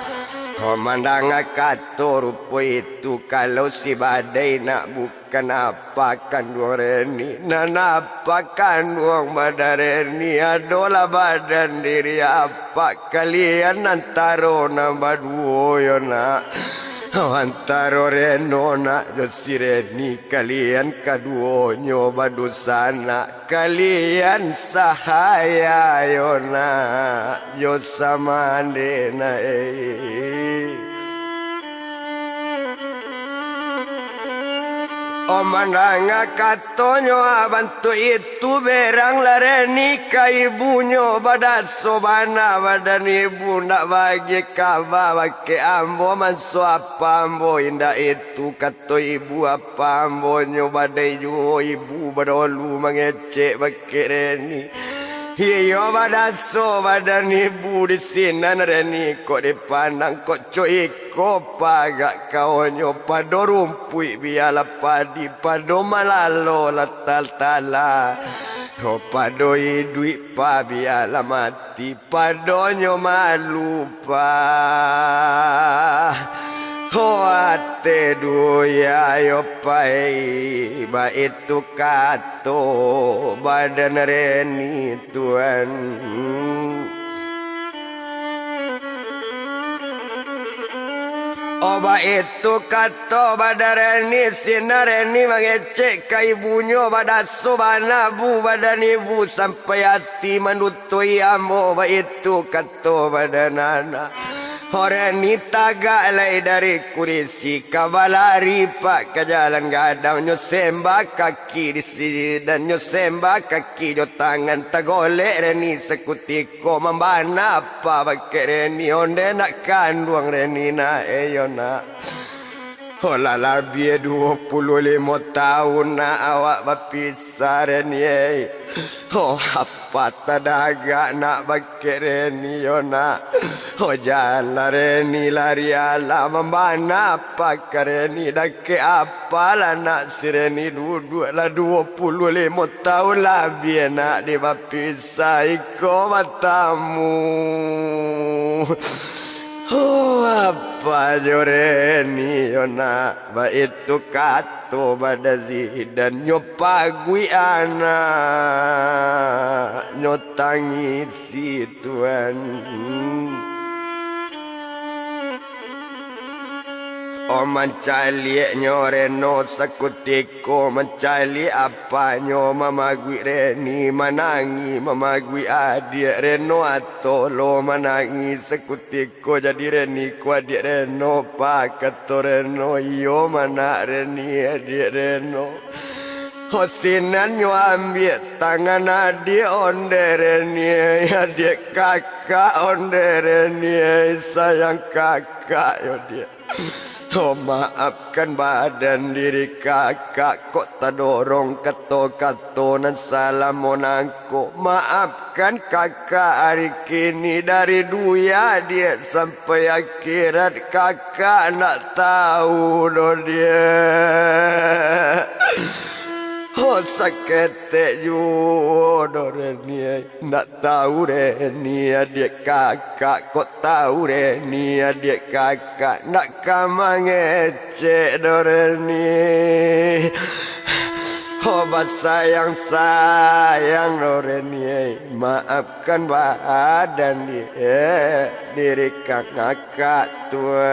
Oh, mandanga kato rupo itu, kalau si badai nak bukan apa kanduang Reni, nan apa kanduang badan Reni, adolah badan diri apa kalian antaro nan baduo yo nak. Antaro Reno nak jo si Reni, kalian kaduonyo badusanak, kalian sahaya yo nak, jo samande nak, eh. Oh, mandanga katonyo, ah, bantuak itu, beranglah Reni ka ibunyo, badaso bana badan ibu, ndak bagi kaba bakeh ambo, manso apa ambo indak itu, kato ibu, apa ambonyo badai juo ibu, badahulu mangecek bakeh Reni. Iyo, badaso badan ibu di sinan Reni, kok dipandang kok co iko pagak kaonyo, pado rumpuik bialah padi, pado malalo lah tala-tala, oh, pado iduik pa bialah mati, padonyo malu pa. Oh, ate duya yo pai, baitu kato badan Reni tuan. Oh, baitu kato badan Reni, sinan Reni mangecek ka ibunyo, badaso bana bu badan ibu, sampai ati manutuik ambo, baitu kato badan anak. Oh, Reni tagak lai dari kurisi, ka balari pak ka jalan gadang, nyo sembah kaki di sinan, nyo sembah kaki jo tangan, tagolek Reni sakutiko, mambana apa bakeh Reni, onde nak kanduang Reni nak, eh, yo nak. Oh, lah labiah duo puluah limo taun nak awak bapisah Reni, eh. Oh, apa tadagak nak bakeh Reni yo nak. Oh, janlah Reni lari alah, mambana apa ka Reni, dakek apalah nak si Reni duduak, lah duo puluah limo taun labiah nak di bapisah, iko batamu. Oh, apa jo Reni yo nak, baitu kato badan Zidan, nyo paguik anak, nyo tangisi tuan. Oh, mancaliaknyo Reno sakutiko, mancaliak apanyo mamaguik Reni, manangih mamaguik adiak Reno, atolo manangih sakutiko. Ko jadi Reni ko adiak Reno, pa, kato Reno, iyo manak Reni adiak Reno. Ho sinan nyo ambiak tangan adiak ondeh Reni, adiak kakak ondeh Reni, sayang kakak yo diak. Oh, maafkan badan diri kakak, kok tadorong kato-kato nan salah mo nangko. Maafkan kakak ari kini, dari dunia diak sampai akhirat, kakak ndak tahu doh diak. Oh, saketek juo doh Reni. Ndak tahu Reni adiak kakak, kok tahu Reni adiak kakak, ndak ka mangecek doh Reni. Oh, basayang-sayang doh Reni, maafkan badan di, eh, diri kakak tuan.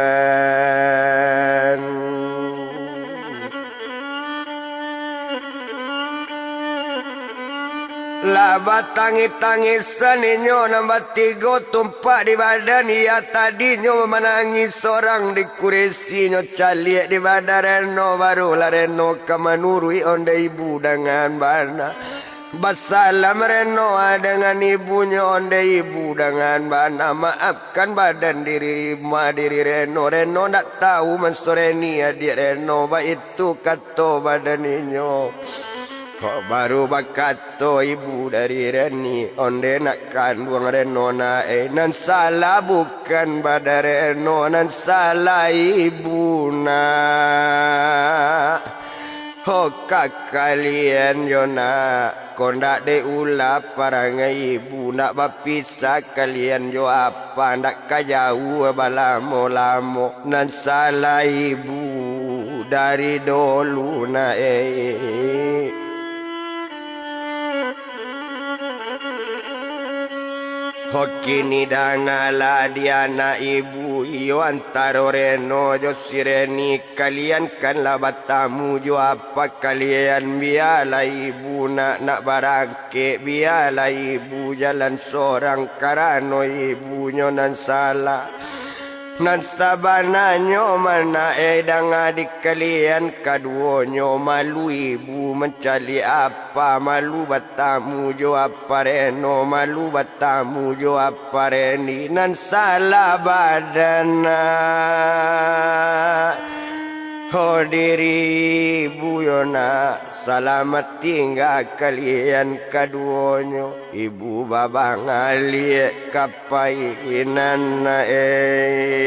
Lah batangih-tangisan inyo nan batigo tumpak di badan, iyo tadinyo manangih sorang di kurisi, nyo caliak di badan Reno, barulah Reno ka manuruik ondeh ibu dangan bana. Basalam Reno dengan ibunyo, ondeh ibu dangan bana, maafkan badan diri, ma diri Reno. Reno ndak tahu mansoreni adiak Reno, baitu kato badan inyo. Kok baru bakato ibu dari Reni, ondeh nak kanduang Reno nak, eh, nan salah bukan badan Reno, nan salah ibu nak. Ho, ka kalian yo nak, kok ndak dek ulah parangai ibu, ndak bapisah kalian jo apa, ndak ka jauah balamo-lamo, nan salah ibu dari dolu nak, eh. Ho, kini dangalah di anak ibu, iyo antaro Reno jo si Reni, kalian kan lah batamu jo apa kalian, bialah ibu nak, nak barangkek, bialah ibu jalan sorang, karano ibunyo nan salah. Nan sabananyo mah nak, eh, danga di kalian kaduonyo, malu ibu mancaliak apa, malu batamu jo apa Reno, malu batamu jo apa Reni, nan salah badan nak. Ho, diri ibu yo nak, salamat tingga kalian kaduonyo. Ibu babangaliak ka painan, eh.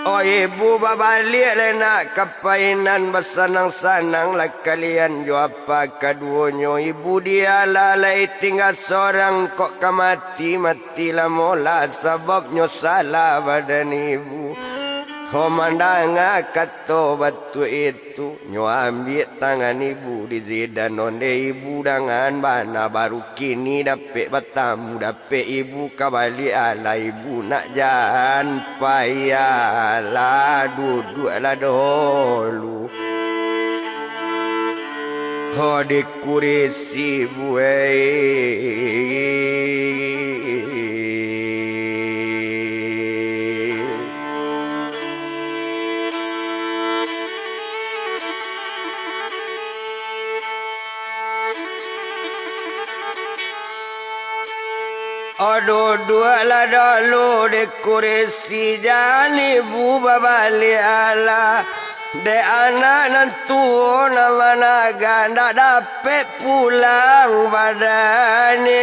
Oh, ibu babaliak lai nak ka painan, basanang-sananglah kalian jo apa kaduonyo. Ibu dialah lai tingga sorang, kok ka mati, mati lamolah, sababnyo salah badan ibu. Ho, mandanga kato batuak itu, nyo ambiak tangan ibu di zidan ondeh ibu dangan bana, baru kini dapek batamu, dapek ibu ka baliak alah ibu nak, jan payahlah, duduaklah dahulu. Ho, di kurisi ibu, eh. Oh, duduaklah dahulu di kurisi, jan ibu babaliak alah. Dek anak nan tuo nan managa, ndak dapek pulang badan, eh.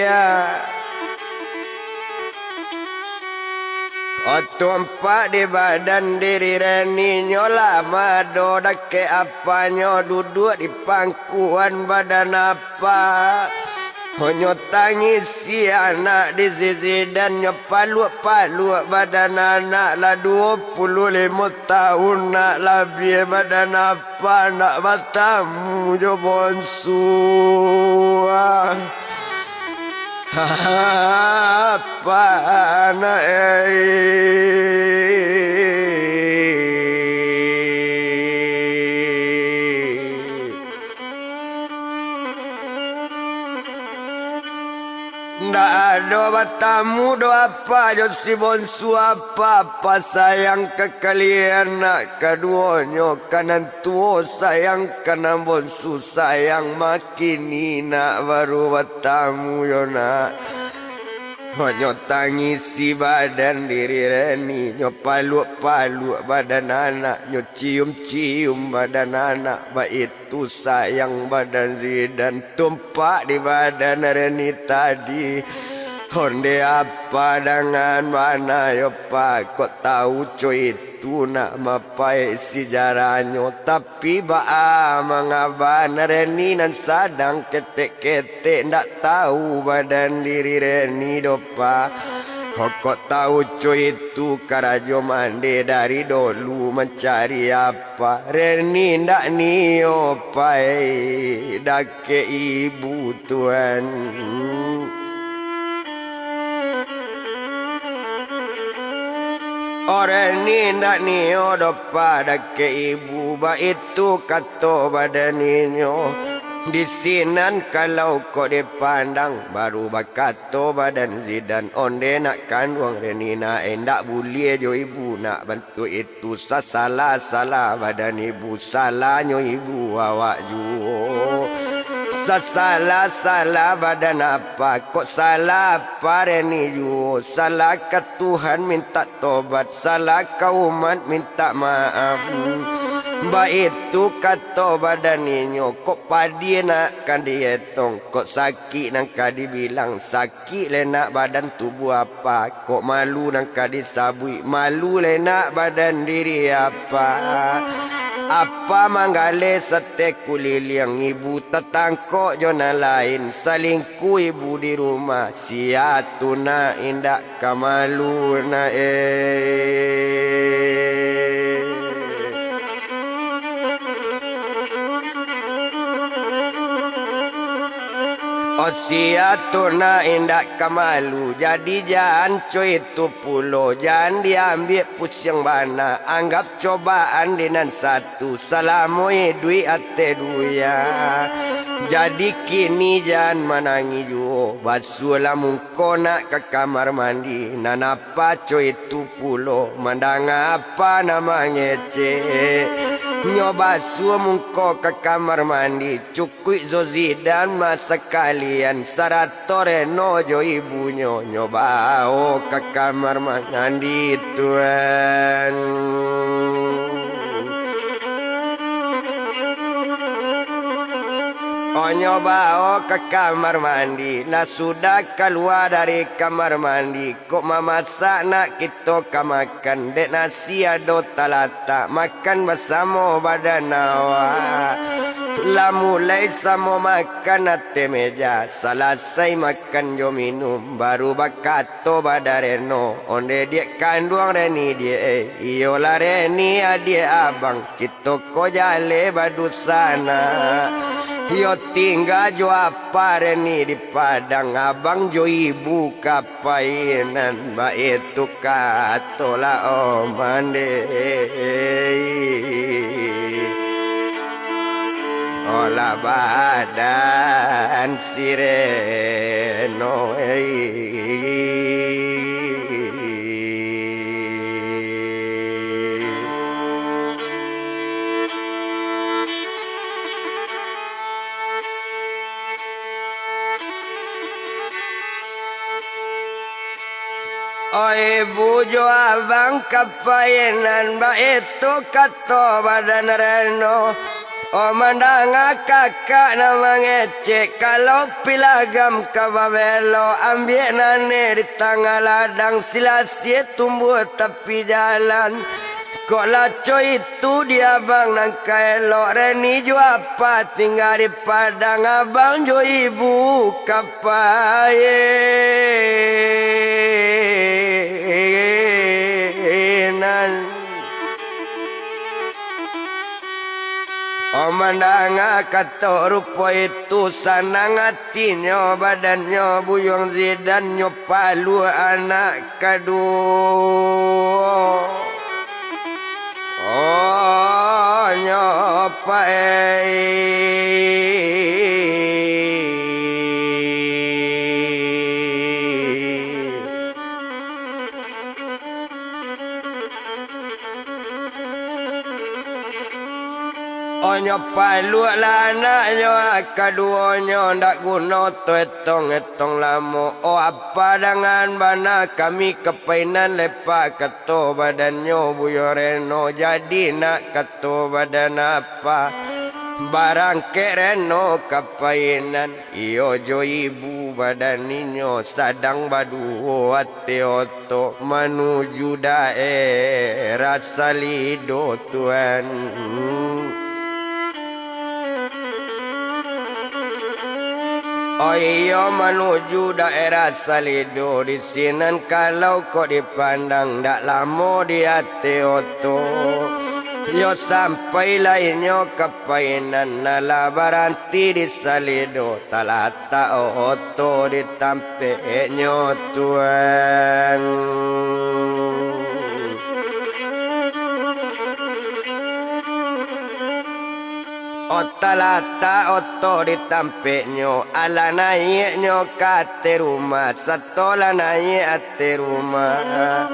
Yo. Otompak di badan diri Reni nyo lah mado, dakek apanyo duduak di pangkuan badan apa. Hanyo tangisi anak di zidan, nyo paluak-paluak badan anak, lah duo puluah limo taun nak labiah badan apa. Pandak batamu jo bonsu. Ah. Apa nak, eh. Ndak Ado batamu doh apa jo si bonsu, apa, apa sayang ka kalian nak kaduonyo, ka nan tuo sayang ka nan bonsu sayang, makini nak baru batamu yo nak. Nyo tangisi badan diri Reni, nyo paluak-paluak badan anak, nyo cium-cium badan anak, baitu sayang badan Zidan, tumpak di badan Reni tadi. Onde apa dangan bana yo, Pa, kok tau co itu nak mapaek sijarahnyo, tapi baa mangaba Reni nan sadang ketek-ketek, ndak tau badan diri Reni doh, Pa. Kok tau co itu karajo mande dari dolu mancari apa, Reni ndak nio pai dakek ibu tuan. Reni ndak nio doh, Pa, dakek ibu, baitu kato badan inyo. Di sinan kalau kok dipandang, baru bakato badan Zidan, onde nak kanduang Reni nak, eh, ndak buliah jo ibu nak bantuak itu. Tu sasalah-salah badan ibu, salahnyo ibu awak juo. Sasalah-salah badan apa, kok salah apa Reni juo, salah ka Tuhan mintak tobat, salah ka umat mintak maaf. Baitu kato badan inyo, kok padiah nak ka dietong, kok sakik nan ka dibilang, sakik sakik lai nak badan tubuah apa, kok malu nan ka disabuik, malu lai nak badan diri apa. Apa manggaleh sateh kuliliang, ibu tatangkok jo nan lain, salingkuh ibu di rumah, sia tu nak indak ka malu nak, eh. Oh, sia tu nak indak ka malu, jadi jan co itu pulo, jan diambiak pusiang bana, anggap cobaan di nan satu, salamo iduik ateh dunia. Jadi kini jan manangih juo, basuahlah mungko nak ka kamar mandi, nan apa co itu pulo, mandanga apa nan mangecek. Nyo basuah mungko ka kamar mandi, cukuik zo Zidan mah sakalian, sarato Reno jo ibunyo, nyo bao ka kamar mandi, tuan. Oh, nyo bao ka kamar mandi, lah sudah kalua dari kamar mandi, kok mamasak nak kito ka makan, dek nasi ado talatak, makan basamo badan awak. Lah mulai samo makan ateh meja, salasai makan jo minum, baru bakato badan Reno, onde diak kanduang Reni diak, eh, iyolah Reni adiak abang, kito ko jaleh badunsanak. Iyo tingga jo apa Reni di Padang, abang jo ibu ka painan, baitu katolah omande. Olah badan si Reno, eh. Oi, ibu jo abang ka painan, baitu kato badan Reno. Oh, mandanga kakak nan mangecek, kalau pilagam ka babelok, ambiak nane di tangah ladang, silasia tumbuah tapi jalan. Kok lah co itu di abang nan ka elok, Reni jo apa tingga di Padang, abang jo ibu ka painan. Oh, mandanga kato rupo itu, sanang atinyo, badannyo buyuang Zidan, nyo paluak anak kaduo. Oh, nyo pai. Onyo paluaklah anaknyo kaduonyo, ndak guno tu etong-etong lamo. Oh, apa dangan bana kami kapainan, lepak kato badannyo Buyo Reno. Jadi nak kato badan apa, barangkek Reno kapainan. Iyo jo ibu badan inyo sadang baduo ate oto manuju daerah Salido, Tuan. Oh iyo, manuju daerah Salido, di sinan kalau kok dipandang, dak lamo di ate oto. Yo sampailah inyo ka Painan, alah baranti di Salido, talatak oto di tampeknyo, Tuan. Oh, talatak oto di tampeknyo, alah naiaknyo ka ateh rumah, sato lah naiak ateh rumah,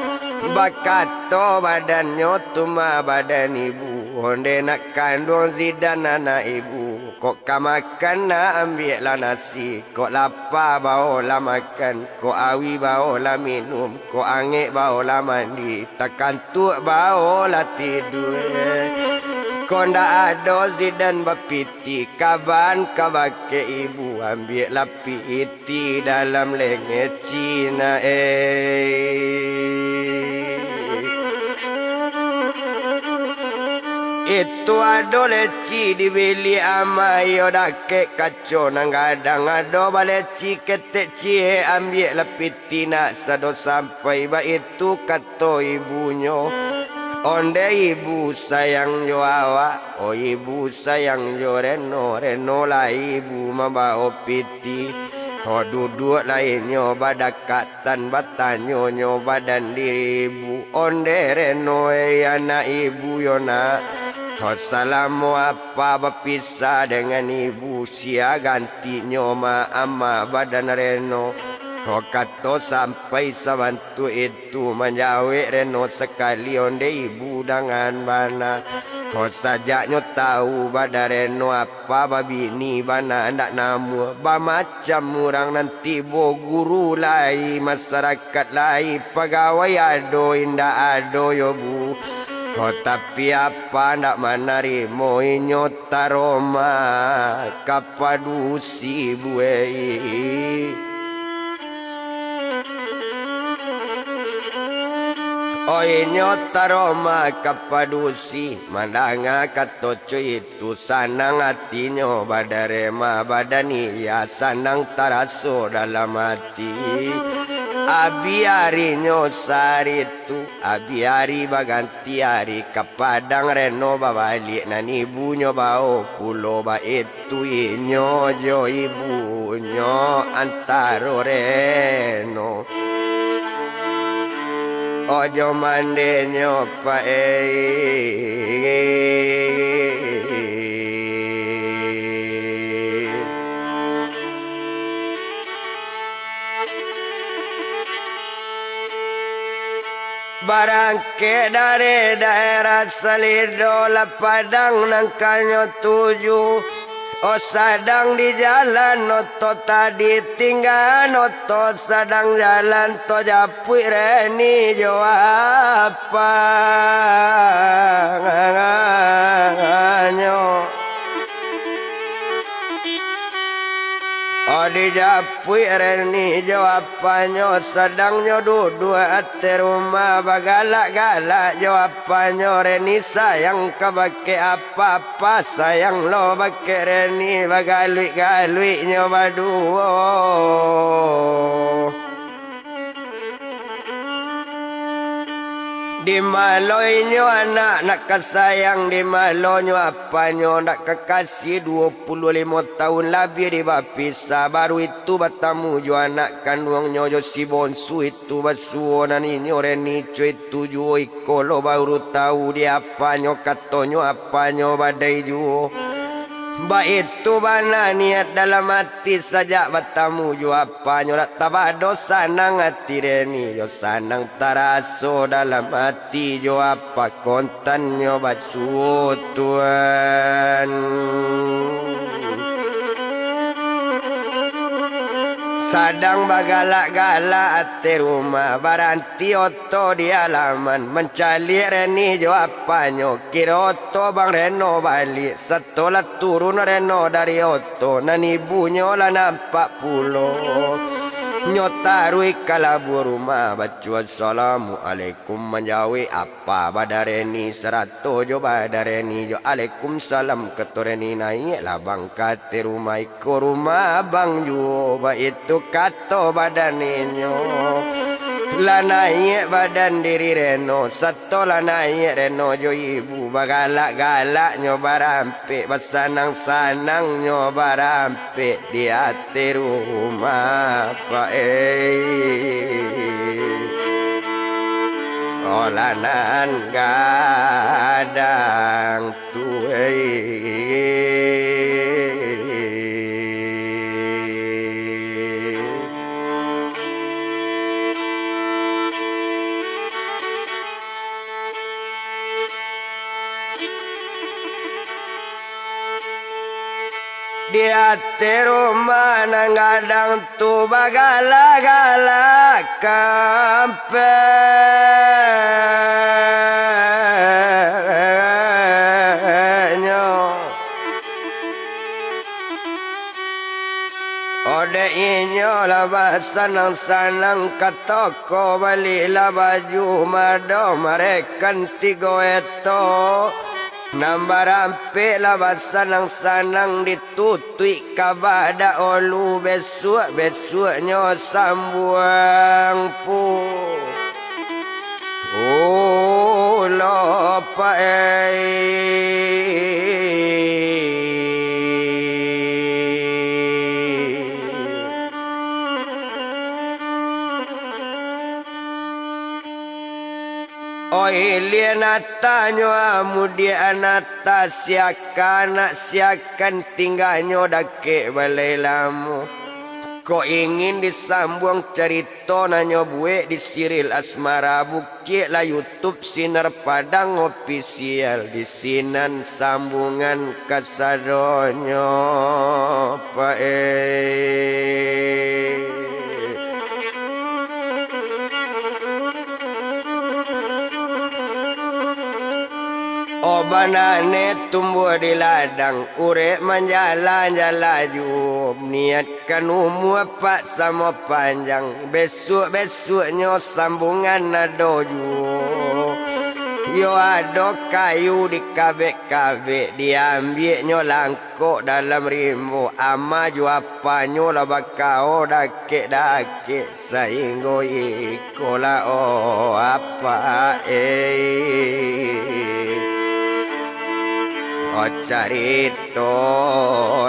bakato badannyo tu mah badan ibu, ondeh nak kanduang Zidan anak ibu. Kok ka makan nak, ambiaklah nasi. Kok lapa, baolah makan. Kok auih, baolah minum. Kok angek, baolah mandi. Takantuak, baolah tidua. Kok ndak ado Zidan bapiti, kaban ka bakeh ibu, ambiaklah piti dalam lengeci nak, eh. Itu ado leci di biliak ama, iyo dakek kaco nan gadang, ado baleci ketek ciek, ambiaklah piti nak sado sampai, baitu kato ibunyo. Ondeh ibu sayang jo awak, oh ibu sayang jo Reno, Reno lah ibu mambao piti. Oh duduaklah inyo badakatan, batanyonyo badan diri ibu, ondeh Reno, eh, anak ibu yo nak. Oh salamo apa bapisah dengan ibu, sia gantinyo ma ama badan Reno. Oh kato sampai sabantuak itu, manjawek Reno sakali, ondeh ibu dangan bana. Oh sajaknyo tau badan Reno apa babini bana ndak namuah, bamacam urang nan tibo, guru lai, masarakat lai, pagawai ado indak ado yo bu. Oh tapi apa ndak manarimo, inyo taroma ka padusi buai. Oh inyo taroma ka padusi, mandanga kato co itu, sanang atinyo badarema badan iya, sanang taraso dalam ati. Abih arinyo sahari tu, abih ari baganti ari, ka Padang Reno babaliak, nan ibunyo bao pulo baitu inyo jo ibunyo antaro Reno. Ojo mandenyo pae. Barangkek dari daerah Salido, lah Padang nan kanyo tuju. Oh, sadang di jalan oto tadi, tinggaan oto sadang jalan, to japuik Reni jo apanyo. Oh, dijapuik Reni jo apanyo, sadang nyo duduak ateh rumah, bagalak-galak jo apanyo. Reni sayang ka bakeh apa, apa sayang lo bakeh Reni, bagaluik-galuiknyo baduo. Di malo inyo anak nak ka sayang, di malonyo apanyo nak ka kasih, duo puluah limo taun labiah di bapisah, baru itu batamu jo anak kanduangnyo jo si bonsu itu basuo nan inyo Reni co itu juo, iko lo baru tau di apanyo, katonyo apanyo badai juo. Baitu bana niat dalam ati, sajak batamu jo apanyo, dak tabado sanang ati Reni, jo sanang taraso dalam ati jo apa kontannyo basuo tu. Sadang bagalak-galak ateh rumah, baranti oto di alaman, mancaliak Reni jo apanyo, kiro oto bang Reno baliak, sato lah turun Reno dari oto, nan ibunyo lah nampak pulo. Nyo taruih ka labuah rumah, baco assalamualaikum manjawek apa badan Reni, sarato jo badan Reni jo alaikumsalam kato Reni, naiaklah bang ka ateh rumah, iko rumah abang juo, baitu kato badan inyo. Lah naiak badan diri Reno, sato lah naiak Reno jo ibu, bagalak-galaknyo baram- pek, basanang-sanangnyo barampek di ateh rumah, Pak, eh. Olah nan gadang tu, eh. Di ateh rumah nan gadang tu bagalak-galak kampeknyo. Dek inyo lah basanang-sanang ka toko, balilah baju mado marekan tigo eto. Nan barampek lah basanang-sanang ditutuik ka badak olu, besuak-besuaknyo sambuang pu- Ulo paei. Oi, lian atanyo amudiak anata siakan, anak siakan tingganyo dakek balai lamo. Kok ingin disambuang carito nan nyo buek di Siril Asmara, bukiaklah YouTube Sinar Padang Official, di sinan sambungan kasadonyo, paei. Oh, banane tumbuah di ladang, urek manjalan-jalan juo, niatkan umua pak samo panjang, besuak-besuaknyo sambungan ado juo. Yo ado kayu dikabek-kabek, diambiaknyo lang- kok dalam rimbo, ama jo apanyo lah bakao dakek-dakek, sainggo iko lah, oh, apa, eh. Oh, carito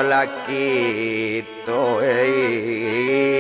lah kito, eh.